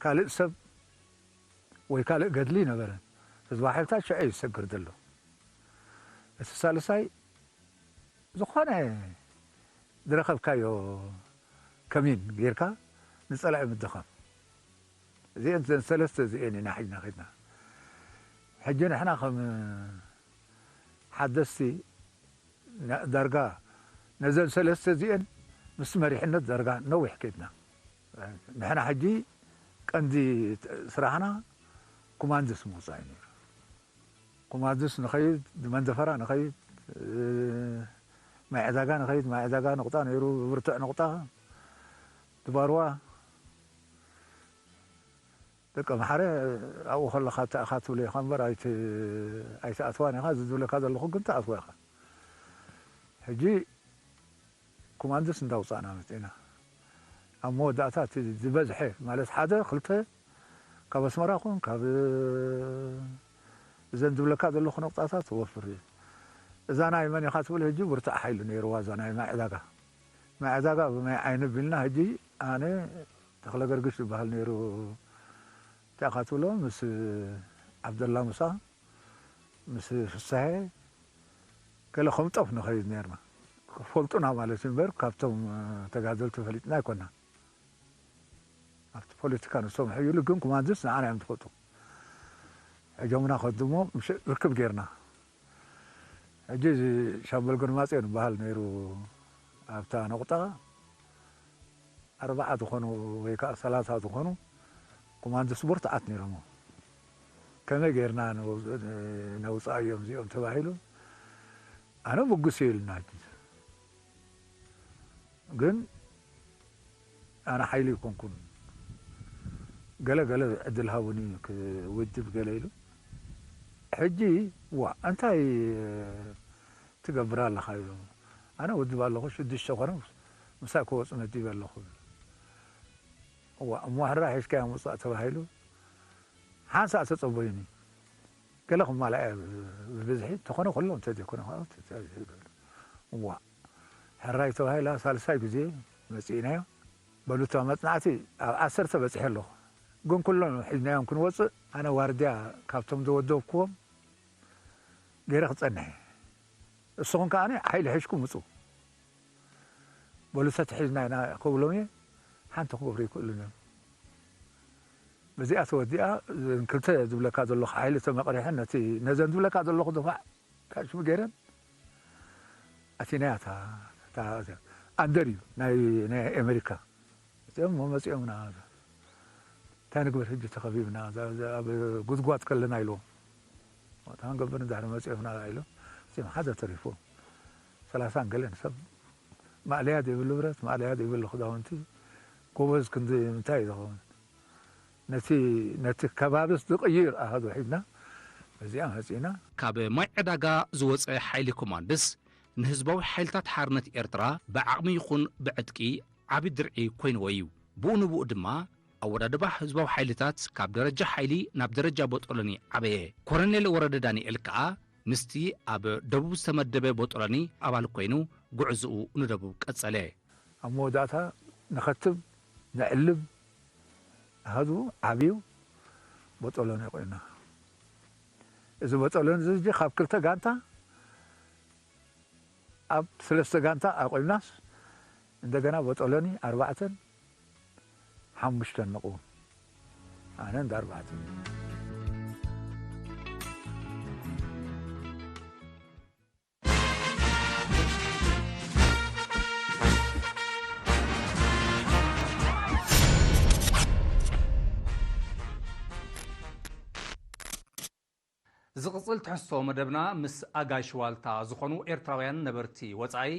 ካልእ ሰብ ወይ ካልእ ገድሊ ኣይነበረን። ህዝባዊ ሓይልታት ሽዑ እዩ ዝሰግር ዘሎ። እቲ ሳልሳይ ዝኾነ ዝረኸብካዮ ከሚን ጌርካ ንጸላኢ ምድኻም። እዚአን እዘን ሰለስተ እዚአን ኢና ሒዝና ኸድና። ሕጂ ንሕና ከም ሓደስቲ ዳርጋ ነዘን ሰለስተ እዚአን ምስ መሪሕነት ዳርጋ ነዊሕ ከድና። ንሕና ሕጂ ቀንዲ ስራሕና ኮማንድስ ምውፃእ እዩ ነይሩ። ኮማንድስ ንኸይድ፣ መንደፈራ ንኸይድ፣ ማይ ዕዳጋ ንኸይድ፣ ማይ ዕዳጋ ንቑጣ ነይሩ፣ ብርቱዕ ንቑጣ፣ ድባርዋ፣ ደቀምሓረ ኣብኡ ከለኻ ትኣኻ ትብሎ ኢኻ እምበር ኣይትኣትዋን ኢኻ፣ እዚ ዝብለካ ዘለኹ ግን ትኣትዋ ኢኻ። ሕጂ ኮማንድስ እንዳውፃእና መፂእና። ኣብ መወዳእታ እቲ ዝበዝሐ ማለት ሓደ ክልተ ካብ ኣስመራ ኹን ካብ እዘን ዝብለካ ዘለኹ ነቑጣታት ወፍር እዩ። እዛ ናይ መን ኢኻ ትብል ሕጂ ብርቱዕ ሓይሊ ነይርዋ እዛ ናይ ማይ ዕዳጋ። ማይ ዕዳጋ ብማይ ዓይኒ ቢልና ሕጂ ኣነ ተኽለ ገርግሽ ዝበሃል ነይሩ። እንታይ ኢኻ ትብሎ ምስ ዓብደላ ሙሳ ምስ ፍሳሄ ገለ ከም ጦፍ ንኸይድ ነርና። ክፈልጡና ማለት እዩ እምበር ካብቶም ተጋደልቲ ፈሊጥና ኣይኮና። ኣብቲ ፖለቲካ ንሶም ሕዩሉ ግን ኮማንድስ ንዓና እዮም ዝፈልጡ። ሕጆምና ከድሞ ርክብ ጌርና። ሕጂ እዚ ሻምበል ግርማፅዮን ዝበሃል ነይሩ ኣብታ ነቑጣ ኣርባዓ ዝኾኑ ወይ ከዓ ሰላሳ ዝኾኑ ኮማንድስ ብርቱዓት ነይሮም። ከመይ ጌርና ነውፅኣዮም እዚኦም ተባሂሉ ኣነ ብጉስ እየ ኢልና። ግን ኣነ ሓይሊ ኣይኮንኩን፣ ገለ ገለ ዕድል ሃቡኒ ክውድብ ገለ ኢሉ። ሕጂ ዋ እንታይ ትገብር ኣለኻ ኢሉ። ኣነ ውድብ ኣለኹ ሽዱሽተ ኮነ ምሳይ ክወፁ መዲበ ኣለኹ። እዋ እሞ ሕራ ሒዝካያ ምውፃእ ተባሂሉ ሓንሳእ ተፀበዩኒ። ገለ ክማልኣ እያ ብብዝሒ ተኾነ ኩሎም እንተዘይኮነ ከዓ እዋ ሕራይ ተባሂላ ሳልሳይ ግዜ መፂእናዮ። በሉታ መፅናዕቲ ኣብ ዓሰርተ በፂሐ ኣለኹ። ግን ኩሎም ሒዝናዮም ክንወፅእ ኣነ ዋርድያ ካብቶም ዝወደብኩዎም ገይረ ክፀንሕ እየ። እስኹም ከዓ ሓይሊ ሒዝኩም ምፁ በሉ ተትሒዝና ኢና ክብሎም እየ። ሓንቲ ክገብሩ ይክእሉን እዮም። በዚኣ ተወዲኣ ክልተ ዝብለካ ዘለኹ ሓይሊ ተመቕሪሐን ነቲ ነዘን ዝብለካ ዘለኹ ድፋዕ ሽሙ ገይረን ኣቲናያ ኣንደር እዩ ናይ ኣሜሪካ እዚኦም መመፂኦምና እንታይ ንግበር ሕጂ ተኸቢብና ኣብ ጉድጓድ ከለና ኢልዎም። እንታይ ክንገብር እንድሕር መፂኦምና ኢሎም እዚኦም ሓደ ተሪፎም ሰላሳን ገለን ሰብ ማእለያ ዘይብሉ ብረት ማእለያ ዘይብሉ ክዳውንቲ ጎበዝ ክንዲ ምንታይ እዩ ዝኸውን? ነቲ ነቲ ከባብስ ዝቕይር ኣሃዱ ሒዝና በዚኣ መፂና። ካብ ማይ ዕዳጋ ዝወፀ ሓይሊ ኮማንድስ ንህዝባዊ ሓይልታት ሓርነት ኤርትራ ብዓቕሚ ይኹን ብዕጥቂ ዓቢ ድርዒ ኮይንዎ እዩ። ብኡ ንብኡ ድማ ኣወዳድባ ህዝባዊ ሓይልታት ካብ ደረጃ ሓይሊ ናብ ደረጃ ቦጦሎኒ ዓበየ። ኮረኔል ወረደ ዳንኤል ከኣ ምስቲ ኣብ ደቡብ ዝተመደበ ቦጦሎኒ ኣባል ኮይኑ ጉዕዝኡ ንደቡብ ቀጸለ። ኣብ መወዳእታ ንኸትም ነዕልብ ኣሃዱ ዓብዩ ቦጦሎኒ ኮይና። እዚ ቦጦሎኒ እዚ ካብ ክልተ ጋንታ ኣብ ሰለስተ ጋንታ ኣቆምናስ እንደገና ቦጦሎኒ ኣርባዕተን ሓሙሽተን ንቕውም ኣነ እንዳ ኣርባዕተን ዝቕጽል ትሕዝቶ መደብና ምስ ኣጋይሽ ዋልታ ዝኾኑ ኤርትራውያን ነበርቲ ወጻኢ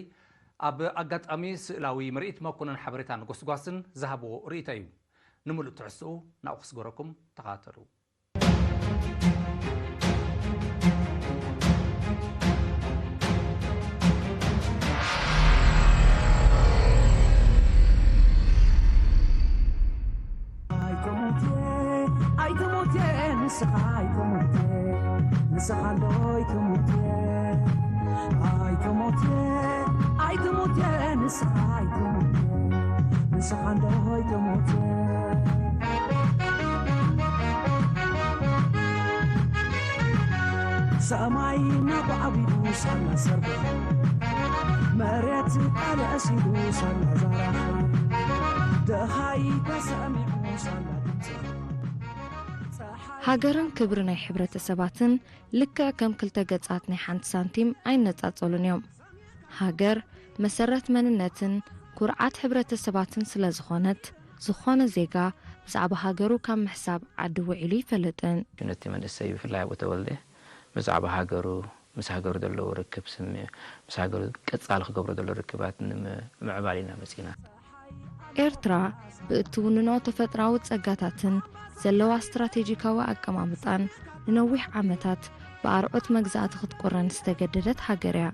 ኣብ ኣጋጣሚ ስእላዊ ምርኢት መኮነን ሓበሬታን ጎስጓስን ዝሃብዎ ርእይቶ እዩ። ንምሉእ ትሕዝትኡ ናብኡ ክስገረኩም ተኸታተሉ። ኣይትሙት ኣይትሙት ንስኻ ኣይትሙት ንስኻ ዶ ኣይትሙት ኣይትሙት ኣይትሙት ንስኻ ኣይትሙት ንስኻ ዶ ኣይትሙት ሰማይ ናባዕቢዱ ሳላ ሰርዶ መሬት ቃልዕሲሉ ሳላ ዛራኻ ደሃይ ተሰሚዑ ሳላ ድምፂ ሃገርን ክብሪ ናይ ሕብረተሰባትን ልክዕ ከም ክልተ ገጻት ናይ ሓንቲ ሳንቲም ኣይነጻጸሉን እዮም። ሃገር መሰረት መንነትን ኩርዓት ሕብረተሰባትን ስለ ዝኾነት፣ ዝኾነ ዜጋ ብዛዕባ ሃገሩ ካብ ምሕሳብ ዓዲ ውዒሉ ይፈልጥን። ነቲ መንእሰይ ብፍላይ ኣብኡ ተወልደ ብዛዕባ ሃገሩ፣ ምስ ሃገሩ ዘለዎ ርክብ ስምዒ፣ ምስ ሃገሩ ቀጻሊ ክገብሮ ዘሎ ርክባት ንምምዕባል ኢና መጺና። ኤርትራ ብእትውንኖ ተፈጥራዊ ጸጋታትን ዘለዋ ስትራቴጂካዊ ኣቀማምጣን ንነዊሕ ዓመታት ብኣርዑት መግዛእቲ ክትቁረን ዝተገደደት ሃገር እያ።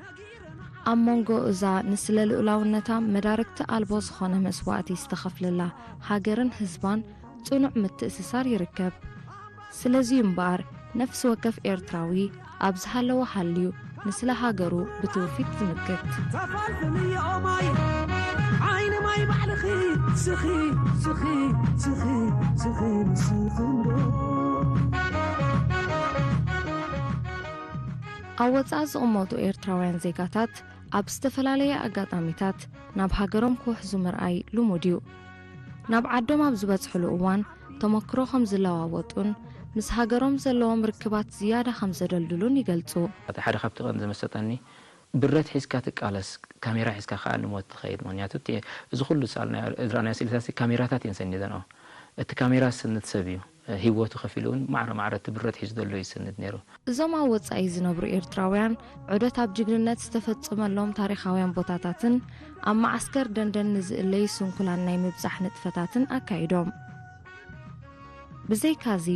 ኣብ መንጎ እዛ ንስለ ልኡላውነታ መዳርግቲ ኣልቦ ዝኾነ መስዋእቲ ዝተኸፍለላ ሃገርን ህዝባን ጽኑዕ ምትእስሳር ይርከብ። ስለዚ'ዩ እምበኣር ነፍሲ ወከፍ ኤርትራዊ ኣብ ዝሃለወ ሃልዩ ንስለ ሃገሩ ብትውፊት ዝምክት። ተፋልፍልዮ ማይ ዓይኒ ማይ ባዕልኺ ስኺ ስኺ ስኺ ስኺ ንስኺ እንዶ ኣብ ወጻኢ ዝቕመጡ ኤርትራውያን ዜጋታት ኣብ ዝተፈላለየ ኣጋጣሚታት ናብ ሃገሮም ክውሕዙ ምርኣይ ልሙድ እዩ። ናብ ዓዶም ኣብ ዝበጽሕሉ እዋን ተመክሮ ከም ዝለዋወጡን ምስ ሃገሮም ዘለዎም ርክባት ዝያዳ ከም ዘደልድሉን ይገልጹ። እቲ ሓደ ካብቲ ቀንዲ ዝመሰጠኒ ብረት ሒዝካ ትቃለስ ካሜራ ሒዝካ ከዓ ንሞት ትኸይድ ምክንያቱ እቲ እዚ ኩሉ ዝሰኣልናዮ ዝረኣናዮ ስእልታት ካሜራታት እየን ሰኒደንኦ እቲ ካሜራ ዝስንድ ሰብ እዩ ሂወቱ ከፊሉ እውን ማዕረ ማዕረ እቲ ብረት ሒዙ ዘሎ እዩ ዝስንድ ነይሩ። እዞም ኣብ ወጻኢ ዝነብሩ ኤርትራውያን ዑደት ኣብ ጅግንነት ዝተፈጸመሎም ታሪኻውያን ቦታታትን ኣብ መዓስከር ደንደን ንዝእለዩ ስንኩላን ናይ ምብጻሕ ንጥፈታትን ኣካይዶም። ብዘይካዚ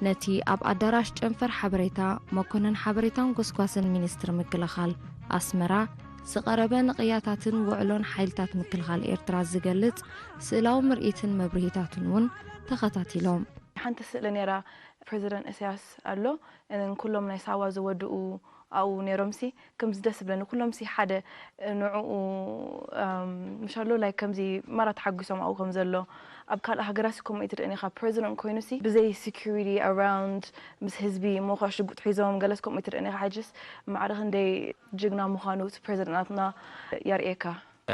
ነቲ ኣብ ኣዳራሽ ጨንፈር ሓበሬታ መኮነን ሓበሬታን ጎስጓስን ሚኒስትሪ ምክልኻል ኣስመራ ዝቐረበ ንቕያታትን ውዕሎን ሓይልታት ምክልኻል ኤርትራ ዝገልጽ ስእላዊ ምርኢትን መብርሂታትን እውን ተኸታቲሎም። ሓንቲ ስእሊ ነይራ ፕረዚደንት እስያስ ኣሎ ኩሎም ናይ ሳዋ ዝወድኡ ኣብኡ ነይሮምሲ ከምዚ ደስ ዝብለኒ ኩሎምሲ ሓደ ንዕኡ ምሻሎ like ከምዚ ማራ ተሓጒሶም ኣብኡ ከም ዘሎ ኣብ ካልእ ሃገራሲ ከምኡ ኣይትርእን ኢኻ president ኮይኑሲ ብዘይ security around ምስ ህዝቢ እሞ ከዓ ሽጉጥ ሒዞም ገለስ ከምኡ ኣይትርእን ኢኻ ሕጅስ ማዕረ ክንደይ ጅግና ምዃኑ እቲ president ናትና የርእየካ።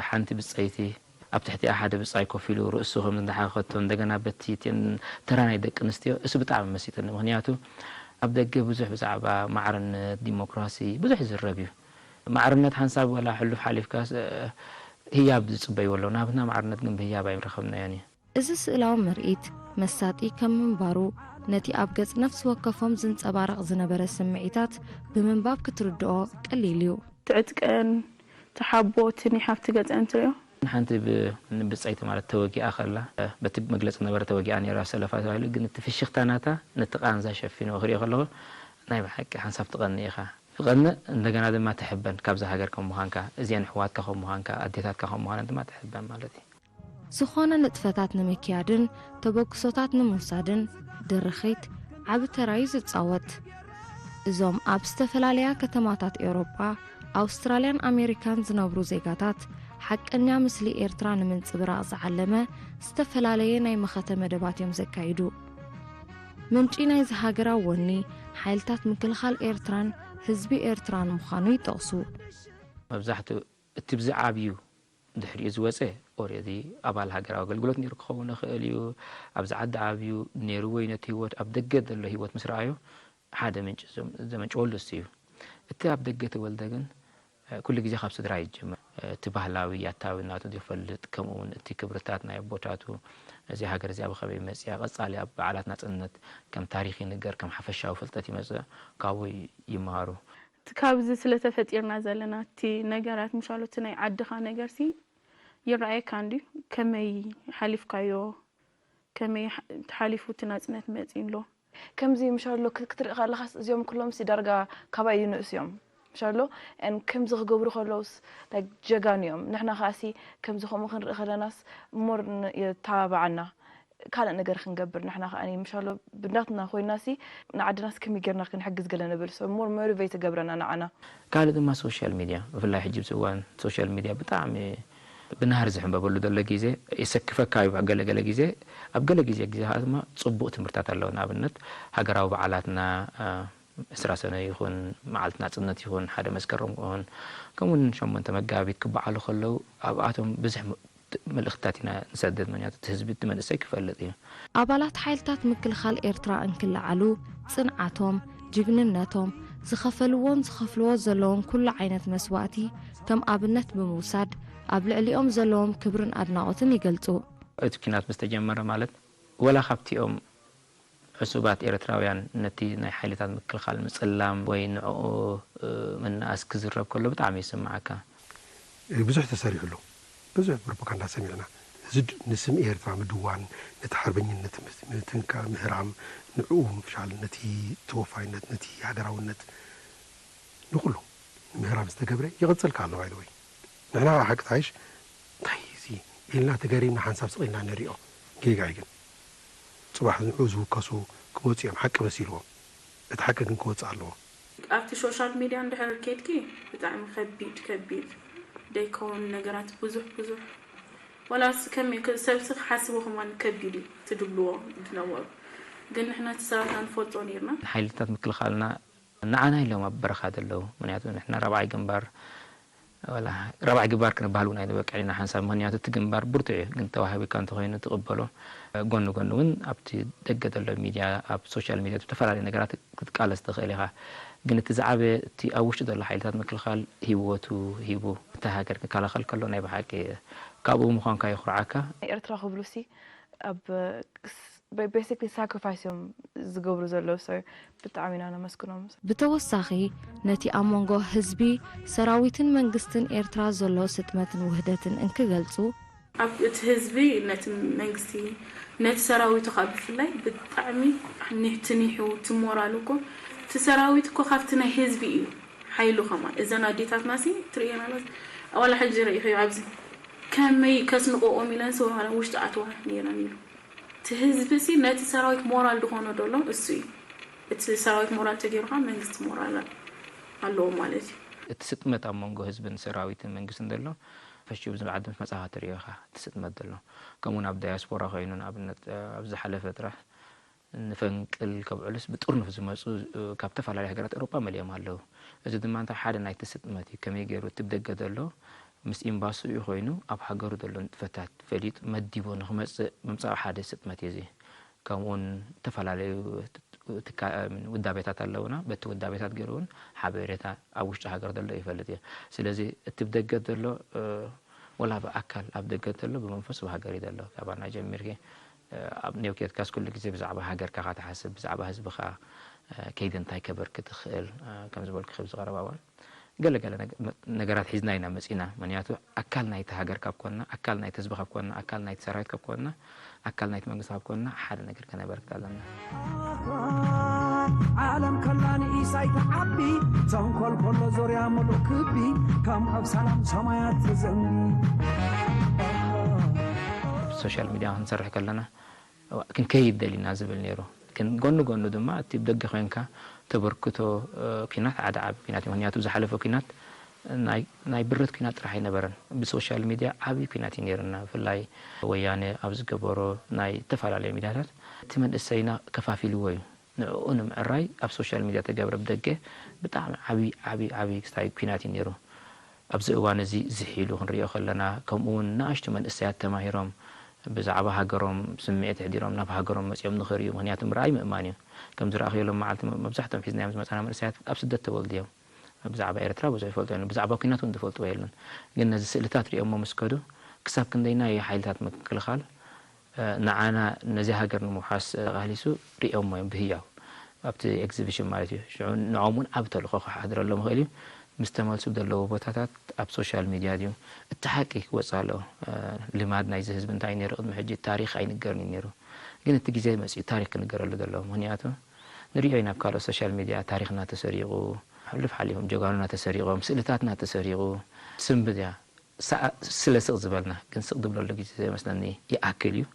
ሓንቲ ብጸይቲ ኣብ ትሕቲኣ ሓደ ብጻይ ኮፍ ኢሉ ርእሱ ከም እንዳሓኸቶ እንደገና በቲ እቲን ተራ ናይ ደቂ ኣንስትዮ እሱ ብጣዕሚ መሲጥኒ ምክንያቱ ኣብ ደገ ብዙሕ ብዛዕባ ማዕርነት ዲሞክራሲ ብዙሕ ይዝረብ እዩ ማዕርነት ሓንሳብ ዋላ ሕሉፍ ሓሊፍካ ህያብ ዝጽበይዎ ኣለዉ ናብትና ማዕርነት ግን ብህያብ ኣይረኸብናዮን እዩ እዚ ስእላዊ ምርኢት መሳጢ ከም ምንባሩ ነቲ ኣብ ገጽ ነፍሲ ወከፎም ዝንጸባረቕ ዝነበረ ስምዒታት ብምንባብ ክትርድኦ ቀሊል እዩ። እቲ ዕጥቀን፣ እቲ ሓቦ፣ እቲ ናይ ሓብቲ ገጸን ትርእዮ። ሓንቲ ብጸይቲ ማለት ተወጊኣ ከላ በቲ መግለጺ ነበረ ተወጊኣ ነይራ ሰለፋ ተባሂሉ ግን እቲ ፍሽኽታ ናታ ነቲ ቃንዛ ሸፊንዎ ክሪኦ ከለኹ ናይ ብሓቂ ሓንሳብ ትቐንእ ኢኻ ትቐንእ እንደገና ድማ ትሕበን ካብዛ ሃገር ከም ምዃንካ እዚአን ኣሕዋትካ ከም ምዃንካ ኣዴታትካ ከም ምዃነን ድማ ትሕበን ማለት እዩ። ዝኾነ ንጥፈታት ንምክያድን ተበግሶታት ንምውሳድን ድርኺት ዓቢ ተራ እዩ ዝጻወት። እዞም ኣብ ዝተፈላለያ ከተማታት ኤውሮጳ፣ ኣውስትራልያን ኣሜሪካን ዝነብሩ ዜጋታት፣ ሓቀኛ ምስሊ ኤርትራ ንምንጽብራቕ ዝዓለመ ዝተፈላለየ ናይ መኸተ መደባት እዮም ዘካይዱ። ምንጪ ናይዚ ሃገራዊ ወኒ፣ ሓይልታት ምክልኻል ኤርትራን ህዝቢ ኤርትራን ምዃኑ ይጠቕሱ። መብዛሕትኡ እቲ ብዝዓብዩ ድሕሪኡ ዝወፀ ኦሬዲ ኣባል ሃገራዊ ኣገልግሎት ነይሩ ክኸውን ይኽእል እዩ። ኣብዚ ዓዲ ዓብዩ ነይሩ ወይ ነቲ ህይወት ኣብ ደገ ዘሎ ህይወት ምስ ረኣዮ ሓደ ምንጪ ዘመንጭወሉ እሱ እዩ። እቲ ኣብ ደገ ተወልደ ግን ኩሉ ግዜ ካብ ስድራ ይጅምር። እቲ ባህላዊ ያታዊ ናቱ ዝፈልጥ ከምኡ እውን እቲ ክብርታት ናይ ኣቦታቱ እዚ ሃገር እዚኣ ብኸመይ መፅያ ቀፃሊ ኣብ በዓላት ናፅነት ከም ታሪክ ይንገር ከም ሓፈሻዊ ፍልጠት ይመፅእ ካብኡ ይመሃሩ። እቲ ካብዚ ስለተፈጢርና ዘለና እቲ ነገራት ምሻሎ እቲ ናይ ዓድኻ ነገርሲ ይረኣየካ እንድዩ ከመይ ሓሊፍካዮ ከመይ ተሓሊፉ እቲ ናፅነት መፂኡ ኣሎ ከምዚ ምሻሎ ክትርኢ ከለኻስ እዚኦም ኩሎምሲ ዳርጋ ካባይ ይንእሱ እዮም ምሻሎ and ከምዚ ክገብሩ ከለውስ like ጀጋኑ እዮም ንሕና ከኣሲ ከምዚ ከምኡ ክንርኢ ከለናስ more የተባብዓና ካልእ ነገር ክንገብር ንሕና ከኣ ምሻሎ ብናትና ኮይናሲ ንዓድናስ ከመይ ጌርና ክንሕግዝ ገለ ንብል so more motivate ትገብረና ንዓና። ካልእ ድማ social media ብፍላይ ሕጂ ኣብዚ እዋን social media ብጣዕሚ ብናህሪ ዝሕንበበሉ ዘሎ ግዜ የሰክፈካ እዩ ገለ ገለ ግዜ ኣብ ገለ ግዜ ግዜ ከዓ ድማ ፅቡቅ ትምህርታት ኣለዎ ንኣብነት ሃገራዊ በዓላትና ዕስራ ሰነ ይኹን፣ መዓልቲ ናጽነት ይኹን፣ ሓደ መስከረም ይኹን፣ ከምኡውን ሸሞንተ መጋቢት ክበዓሉ ከለዉ ኣብኣቶም ብዙሕ ም-፣ መልእኽትታት ኢና ንሰድድ። ምኽንያቱ እቲ ህዝቢ፣ እቲ መንእሰይ ክፈልጥ እዩ። ኣባላት ሓይልታት ምክልኻል ኤርትራ እንክለዓሉ ጽንዓቶም፣ ጅግንነቶም፣ ዝኸፈልዎን ዝኸፍልዎ ዘለውን ኩሉ ዓይነት መስዋእቲ ከም ኣብነት ብምውሳድ ኣብ ልዕሊኦም ዘለዎም ክብርን ኣድናቖትን ይገልጹ። እቲ ኲናት ምስ ተጀመረ ማለት ወላ ካብቲኦም ዕሱባት ኤርትራውያን ነቲ ናይ ሓይልታት ምክልኻል ምጽላም ወይ ንዕኡ፣ እ፣ ምንኣስ ክዝረብ ከሎ ብጣዕሚ ይስምዓካ። ብዙሕ ተሰሪሑ ኣሎ። ብዙሕ ፕሮፓጋንዳ ሰሚዕና። እዚ ድ-፣ ንስም ኤርትራ ምድዋን፣ ነቲ ሓርበኝነት ምት-፣ ምትንካ-፣ ምህራም፣ ንዕኡ ምፍሻል፣ ነቲ ተወፋይነት፣ ነቲ ሃገራውነት፣ ንኹሉ ምህራም ዝተገብረ ይቕጽል ከ ኣሎ። ባይ ዘ ወይ ንሕና ሓቂ ታይሽ እንታይ እዚ ኢልና ተገሪምና ሓንሳብ ስቕ ኢልና ንሪኦ። ጌጋ እዩ ግን። ጽባሕ ንዕኡ ዝውከሱ ክመጹ እዮም፣ ሓቂ መሲልዎም። እቲ ሓቂ ግን ክወጽእ ኣለዎ። ኣብቲ ሶሻል ሚድያ እንድሕር ኬድኪ ብጣዕሚ ከቢድ፣ ከቢድ ደይከውን ነገራት ብዙሕ፣ ብዙሕ። ዋላስ ከመይ ከ-፣ ሰብሲ ክሓስቦ ከማን ከቢድ እዩ፣ እቲ ድብልዎ ዝነበሩ። ግን ንሕና እቲ ሰባት ኣንፈልጦ ነይርና። ሓይልታት ምክልኻልና ንዓና ኢሎም ኣብ በረኻ ዘለዉ። ምኽንያቱ ንሕና ራብዓይ ግንባር፣ ዋላ ራብዓይ ግንባር ክንበሃል እውን ኣይንበቅዕን ኢና ሓንሳብ። ምኽንያቱ እቲ ግንባር ብርቱዕ እዩ፣ ግን ተዋሂቡካ እንተኾይኑ ትቕበሎ። ጎኒ ጎኒ እውን ኣብቲ ደገ ዘሎ ሚድያ፣ ኣብ ሶሻል ሚድያ፣ ዝተፈላለዩ ነገራት ክትቃለስ ትኽእል ኢኻ። ግን እቲ ዝዓበየ፣ እቲ ኣብ ውሽጢ ዘሎ ሓይልታት ምክልኻል ህይወቱ ሂቡ እታ ሃገር ክከላኸል ከሎ ናይ ብሓቂ ካብኡ ምዃንካ የኹርዓካ። ኤርትራ ክብሉሲ ኣብ ስ-፣ በ-፣ basically ሳክሪፋይስ እዮም ዝገብሩ ዘለዉ። So ብጣዕሚ ኢና ነመስግኖም። ብተወሳኺ ነቲ ኣብ መንጎ ህዝቢ፣ ሰራዊትን መንግስትን ኤርትራ ዘሎ ስጥመትን ውህደትን እንክገልጹ፣ ኣብ እቲ ህዝቢ ነቲ መንግስቲ፣ ነቲ ሰራዊቱ ካብ ብፍላይ ብጣዕሚ ኒ-፣ ትኒሑ፣ እቲ ሞራሉ እኮ፣ እቲ ሰራዊት እኮ ካብቲ ናይ ህዝቢ እዩ ሓይሉ ከማን። እዘን ኣዴታትና ሲ ትርእየን ኣላ፣ ዋላ ሕጂ ርኢኽዮ ኣብዚ ከመይ ከስንቆኦም ኢለን ሰው ሃለን ውሽጢ ኣትዋ ነይረን ኢሉ። እቲ ህዝቢ ሲ ነቲ ሰራዊት ሞራል ዝኾኖ ዘሎ እሱ እዩ። እቲ ሰራዊት ሞራል ተገይሩ ከዓ መንግስቲ ሞራል ኣለዎ ማለት እዩ። እቲ ስጥመት ኣብ መንጎ ህዝብን ሰራዊትን መንግስትን ዘሎ ፈሺው ብዝበዓል ምስ መጻኻ ትርእዮ ኢኻ እቲ ስጥመት ዘሎ። ከምኡውን ኣብ ዳያስፖራ ኮይኑ ንኣብነት፣ እ፣ ኣብ ዝሓለፈ ጥራሕ ንፈንቅል ከብዕሉስ ብጥርኑፍ ዝመጹ፣ እ፣ ካብ ዝተፈላለዩ ሃገራት ኤውሮጳ መሊኦም ኣለዉ። እዚ ድማ እንታይ ሓደ ናይቲ ስጥመት እዩ። ከመይ ገይሩ እቲ ብደገ ዘሎ ምስ ኤምባሲኡ ኮይኑ ኣብ ሃገሩ ዘሎ ንጥፈታት ፈሊጡ መዲቡ ንኽመጽእ ምምጻኡ ሓደ ስጥመት እዩ እዚ። ከምኡውን ዝተፈላለዩ ትካ-፣ ውዳቤታት ኣለውና። በቲ ውዳቤታት ገይሩ እውን ሓበሬታ ኣብ ውሽጢ ሃገር ዘሎ ይፈልጥ እዩ። ስለዚ እቲ ብደገ ዘሎ፣ እ፣ ወላ ብኣካል ኣብ ደገ ዘሎ ብመንፈስ ብሃገር እዩ ዘሎ። ካባና ጀሚርኪ፣ እ፣ ኣብ ኔው ኬድካስ ኩሉ ግዜ ብዛዕባ ሃገርካ ኢኻ ትሓስብ፣ ብዛዕባ ህዝብኻ፣ እ፣ ከይደ እንታይ ከበርክት እኽእል፣ እ፣ ከም ዝበልኩ ኣብዚ ቀረባ እዋን ገለ ገለ ነገ-፣ መ-፣ ነገራት ሒዝና ኢና መጺና። ምኽንያቱ ኣካል ናይቲ ሃገር ካብ ኮንና፣ ኣካል ናይቲ ህዝቢ ካብ ኮንና፣ ኣካል ናይቲ ሰራዊት ካብ ኮንና፣ ኣካል ናይቲ መንግስቲ ካብ ኮንና ሓደ ነገር ከነበርክት ኣለና። ዓለም ከላ ንኢሳይ ትዓቢ፣ ተንኮል ከሎ ዙርያ ምሉእ ክቢ፣ ከም ኣብ ሰላም ሰማያት ትዘንቢ። ኣብ ሶሻል ሚድያ ክንሰርሕ ከለና ክንከይድ ደሊና ዝብል ነይሩ። ግን ጎኒ ጎኑ ድማ እቲ ብደገ ኮይንካ ተበርክቶ፣ እ፣ ኲናት ሓደ ዓቢ ኲናት እዩ። ምኽንያቱ ዝሓለፈ ኲናት ናይ፣ ናይ ብረት ኲናት ጥራሕ ኣይነበረን። ብሶሻል ሚድያ ዓቢ ኲናት እዩ ነይሩና። ብፍላይ ወያነ ኣብ ዝገበሮ ናይ ዝተፈላለዩ ሚድያታት እቲ መንእሰይና ከፋፊልዎ እዩ። ንዕኡ ንምዕራይ ኣብ ሶሻል ሚድያ ተገብረ ብደገ ብጣዕሚ ዓቢ፣ ዓቢ፣ ዓቢ ክስታይ ኲናት እዩ ነይሩ። ኣብዚ እዋን እዚ ዝሕ ኢሉ ክንሪኦ ከለና፣ ከምኡ እውን ንኣሽቱ መንእሰያት ተማሂሮም ብዛዕባ ሃገሮም ስምዒት ኣሕዲሮም ናብ ሃገሮም መጺኦም ንኽርእዩ፣ ምኽንያቱ ምርኣይ ምእማን እዩ። ከም ዝረኣኽዮ ሎም መዓልቲ መ-፣ መብዛሕትኦም ሒዝናዮም ዝመጻና መንእሰያት ኣብ ስደት ተወልዱ እዮም። ብዛዕባ ኤርትራ ብዙሕ ይፈልጡ የለን፣ ብዛዕባ ኲናት እውን ዝፈልጥዎ የለን። ግን ነዚ ስእልታት ሪኦሞ ምስ ከዱ፣ ክሳብ ክንደይናይ ሓይልታት ምክልኻል እ፣ ንዓና ነዚ ሃገር ንምውሓስ፣ እ፣ ተቓሊሱ ሪኦሞ እዮም ብህያው። ኣብቲ ኤግዚቢሽን ማለት እዩ። ሽዑ ንዕኦም እውን ዓቢ ተልእኾ ክሓድረሎም ይኽእል እዩ። ምስ ተመልሱ ብዘለዎ ቦታታት ኣብ ሶሻል ሚድያ ድዩ እቲ ሓቂ ክወጽእ ኣለዎ። እ፣ ልማድ ናይዚ ህዝቢ እንታይ ነይሩ ቅድሚ ሕጂ? ታሪኽ ኣይንገርን እዩ ነይሩ። ግን እቲ ግዜ መጺኡ ታሪኽ ክንገረሉ ዘለዎ። ምኽንያቱ ንሪኦ ኢና ኣብ ካልኦት ሶሻል ሚድያ ታሪኽና ተሰሪቑ፣ ሕሉፍ ሓሊፎም ጀጋኑና ተሰሪቖም፣ ስእልታትና ተሰሪቑ፣ ትስንብድ እያ። ሰ-፣ ስለ ስቕ ዝበልና፣ ግን ስቕ ዝብለሉ ግዜ ዘይመስለኒ ይኣክል እዩ።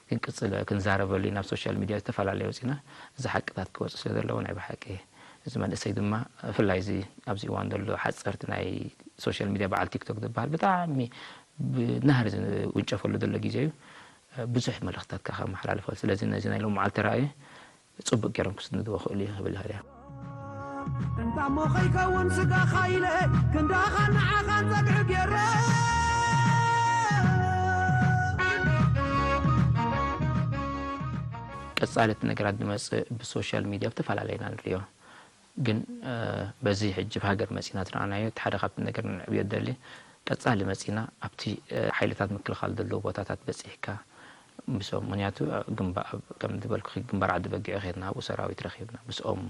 ግን ቅጽል ክንዛረበሉ ኢና፣ ኣብ ሶሻል ሚድያ ዝተፈላለየ ወጺና፣ እዚ ሓቅታት ክወጽእ ስለ ዘለዎ ናይ ብሓቂ እዚ መንእሰይ ድማ ብፍላይ እዚ ኣብዚ እዋን ዘሎ ሓጸርቲ ናይ ሶሻል ሚድያ በዓል ቲክቶክ ዝበሃል ብጣዕሚ ብናህሪ ዝውንጨፈሉ ዘሎ ግዜ እዩ። ብዙሕ መልእኽትታት ከኣ ከመሓላልፈሉ። ስለዚ ነዚ ናይ ሎም መዓልቲ ራእይ ጽቡቅ ገይሮም ክስንድዎ ክእሉ እዩ ክብል ይኽእል እየ። እንታሞ ከይከውን ስጋኻ ኢለ ክንዳኻ ንዓኻ ጸግዒ ገይረ። ቀጻሊ እቲ ነገራት ዝመጽእ ብሶሻል ሚድያ ብተፈላለየ ኢና ንርእዮ። ግን በዚ ሕጂ ብሃገር መጺና ዝረኣናዮ እቲ ሓደ ካብቲ ነገር ንዕብዮ ደሊ ቀጻሊ መጺና ኣብቲ ሓይልታት ምክልኻል ዘለዎ ቦታታት በጺሕካ ምስኦም ምክንያቱ ግንባ- ከም ዝበልኩ ግንባር ዓዲ በጊዕ ከድና ኣብኡ ሰራዊት ረኺብና ምስኦም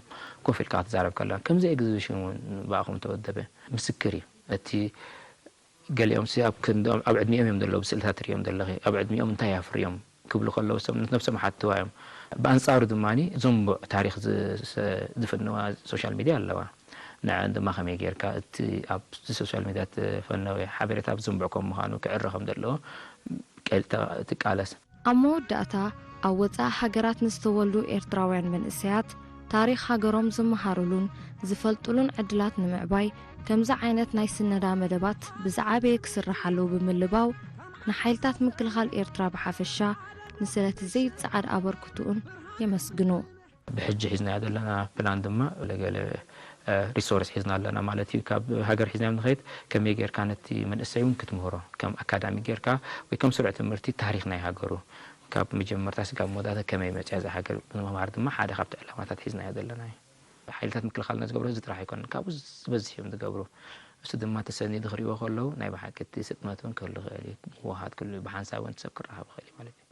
ኮፍ ኢልካ ክትዛረብ ከለና ከምዚ ኤግዚቢሽን እውን ብኣኹም ተወደበ ምስክር እዩ እቲ ገሊኦም ሲ ኣብ ክንድኦም ኣብ ዕድሚኦም እዮም ዘለዉ ብስእልታት ትሪኦም ዘለኺ ኣብ ዕድሚኦም እንታይ ኣፍርዮም ክብሉ ከለዉ ሰብ ነብሶም ሓትዋ እዮም ብኣንጻሩ ድማ ዝንቡዕ ታሪክ ዝፍንዋ ሶሻል ሚድያ ኣለዋ ንዐን ድማ ከመይ ጌርካ እቲ ኣብ ሶሻል ሚድያ ትፈነወ ሓበሬታ ዝንቡዕ ከም ምዃኑ ክዕረ ከም ዘለዎ ትቃለስ ኣብ መወዳእታ ኣብ ወጻኢ ሃገራት ንዝተወልዱ ኤርትራውያን መንእሰያት ታሪኽ ሃገሮም ዝመሃሩሉን ዝፈልጡሉን ዕድላት ንምዕባይ ከምዚ ዓይነት ናይ ስነዳ መደባት ብዝዓበየ ክስራሕ ኣለዎ ብምልባው ንሓይልታት ምክልኻል ኤርትራ ብሓፈሻ ንስለቲ ዘይጸዓድ ኣበርክትኡን የመስግኑ። ብሕጂ ሒዝናዮ ዘለና ፕላን ድማ ገለ ሪሶርስ ሒዝና ኣለና ማለት እዩ። ካብ ሃገር ሒዝናዮም ንኸይድ ከመይ ጌርካ ነቲ መንእሰይ እውን ክትምህሮ ከም ኣካዳሚ ጌርካ ወይ ከም ስሩዕ ትምህርቲ ታሪኽ ናይ ሃገሩ ካብ መጀመርታ ስጋብ መወዳእታ ከመይ መፅያ እዛ ሃገር ብምምሃር ድማ ሓደ ካብቲ ዕላማታት ሒዝናዮ ዘለና እዩ። ሓይልታት ምክልኻልና ዝገብሮ እዚ ጥራሕ ኣይኮነን፣ ካብኡ ዝበዝሕ እዮም ዝገብሩ። እሱ ድማ ተሰኒዱ ክሪእዎ ከለዉ ናይ ብሓቂ እቲ ስጥመት እውን ክህሉ ይኽእል እዩ፣ ምውሃድ ክህሉ እዩ፣ ብሓንሳብ እውን ሰብ ክረኸብ ይኽእል እዩ ማለት እዩ።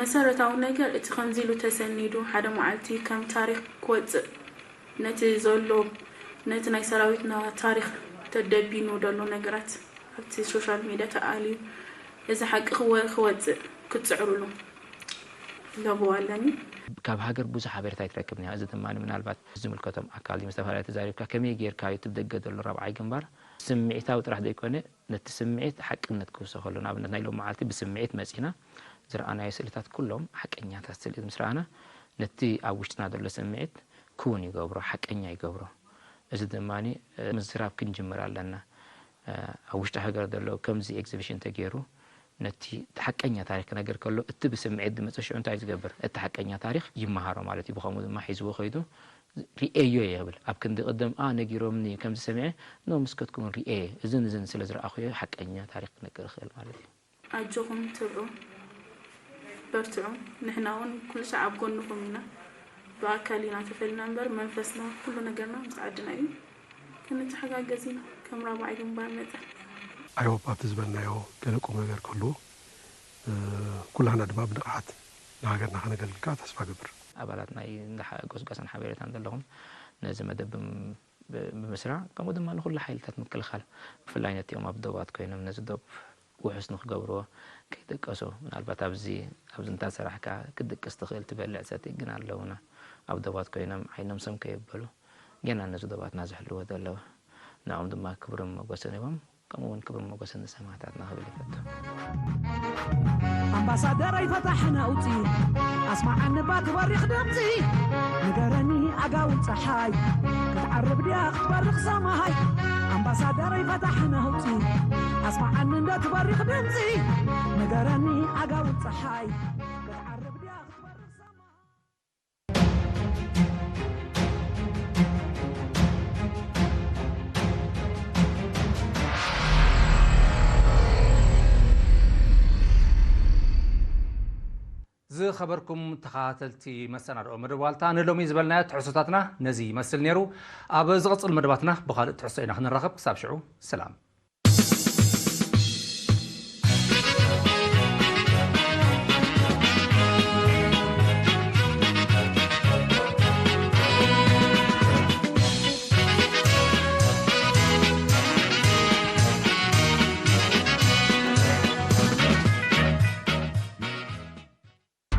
መሰረታዊ ነገር እቲ ከምዚ ኢሉ ተሰኒዱ ሓደ መዓልቲ ከም ታሪክ ክወፅእ ነቲ ዘሎ ነቲ ናይ ሰራዊትና ታሪክ ተደቢኑ ዘሎ ነገራት ኣብቲ ሶሻል ሚድያ ተኣልዩ እዚ ሓቂ ክወ ክወፅእ ክትፅዕሩሉ ለበዋ ኣለኒ። ካብ ሃገር ብዙሕ ሓበሬታ ኣይትረክብን እያ። እዚ ድማ ምናልባት ዝምልከቶም ኣካል እዩ። ምስ ዝተፈላለየ ተዛሪብካ ከመይ ጌርካ እዩ እቲ ብደገ ዘሎ ራብዓይ ግንባር ስምዒታዊ ጥራሕ ዘይኮነ ነቲ ስምዒት ሓቅነት ክውሰኸሉ ንኣብነት ናይ ሎም መዓልቲ ብስምዒት መጺና ዝረኣናዮ ስእልታት ኩሎም ሓቀኛታት ስእሊ ምስ ረኣና ነቲ ኣብ ውሽጥና ዘሎ ስምዒት ክውን ይገብሮ ሓቀኛ ይገብሮ እዚ ድማ ምዝራብ ክንጅምር ኣለና ኣብ ውሽጢ ሃገር ዘሎ ከምዚ exhibition ተገይሩ ነቲ ሓቀኛ ታሪክ ክነግር ከሎ እቲ ብስምዒት ዝመፀ ሽዑ እንታይ ዝገብር እቲ ሓቀኛ ታሪክ ይመሃሮ ማለት እዩ ብከምኡ ድማ ሒዝዎ ከይዱ ሪኤዮ እየ ይብል ኣብ ክንዲ ቅድም ኣ ነጊሮምኒ ከምዚ ሰሚዐ ኖ ምስከትኩም ሪኤ እዝን እዝን ስለ ዝረኣኹዮ ሓቀኛ ታሪክ ክነግር ይኽእል ማለት እዩ ኣጆኹም ትብዑ በርትዑ ንሕና እውን ኩሉ ሳዕ ኣብ ጎንኹም ኢና ብኣካል ኢና ተፈሊና እምበር መንፈስና ኩሉ ነገርና ምስ ዓድና እዩ ክንተሓጋገዝ ኢና ከም ራብዓይ ግንባር መጠን። I hope ኣብቲ ዝበልናዮ ገለ ቁምነገር ክህልዎ ኩላህና ድማ ብንቕሓት ንሃገርና ከነገልግል ከዓ ተስፋ እገብር። ኣባላት ናይ እንዳ ጎስጓስን ሓቤሬታን ዘለኹም ነዚ መደብ ብምስራዕ ከምኡ ድማ ንኹሉ ሓይልታት ምክልኻል ብፍላይ ነቲኦም ኣብ ዶባት ኮይኖም ነዚ ዶብ ውሑስ ንክገብርዎ ከይጥቀሱ ምናልባት ኣብዚ ኣብዚ እንታ ሰራሕካ ክትድቅስ ትኽእል ትበልዕ ትሰቲ ግን ኣለውና ኣብ ዶባት ኮይኖም ዓይኖም ሰም ከየበሉ ጌና ነዚ ዶባትና ዝሕልዎ ዘለዉ ንዕኦም ድማ ክብርን መጎስን ሂቦም ከምኡ እውን ክብርን መጎስን ንሰማእታትና ክብል ይፈቱ። ኣምባሳደረይ ፈታሒ ነውፂ ኣስማዓኒ ባ ትበሪኽ ድምፂ ንገረኒ ኣጋውል ፀሓይ ክትዓርብ ድያ ክትበርኽ ሰማይ ኣምባሳደረይ ፈታሒ ነውፂ ኣስማዓኒ እንደ ትበሪኽ ድምፂ ንገረኒ ኣጋውል ፀሓይ ክትዓርብ ድያ ክትበርኽ ሰማይ ዝኸበርኩም ተኸታተልቲ መሰናድኦ መደብ ዋልታ ንሎሚ ዝበልናዮ ትሕዝቶታትና ነዚ ይመስል ነይሩ። ኣብ ዝቕጽል መደባትና ብኻልእ ትሕዝቶ ኢና ክንራኸብ። ክሳብ ሽዑ ሰላም።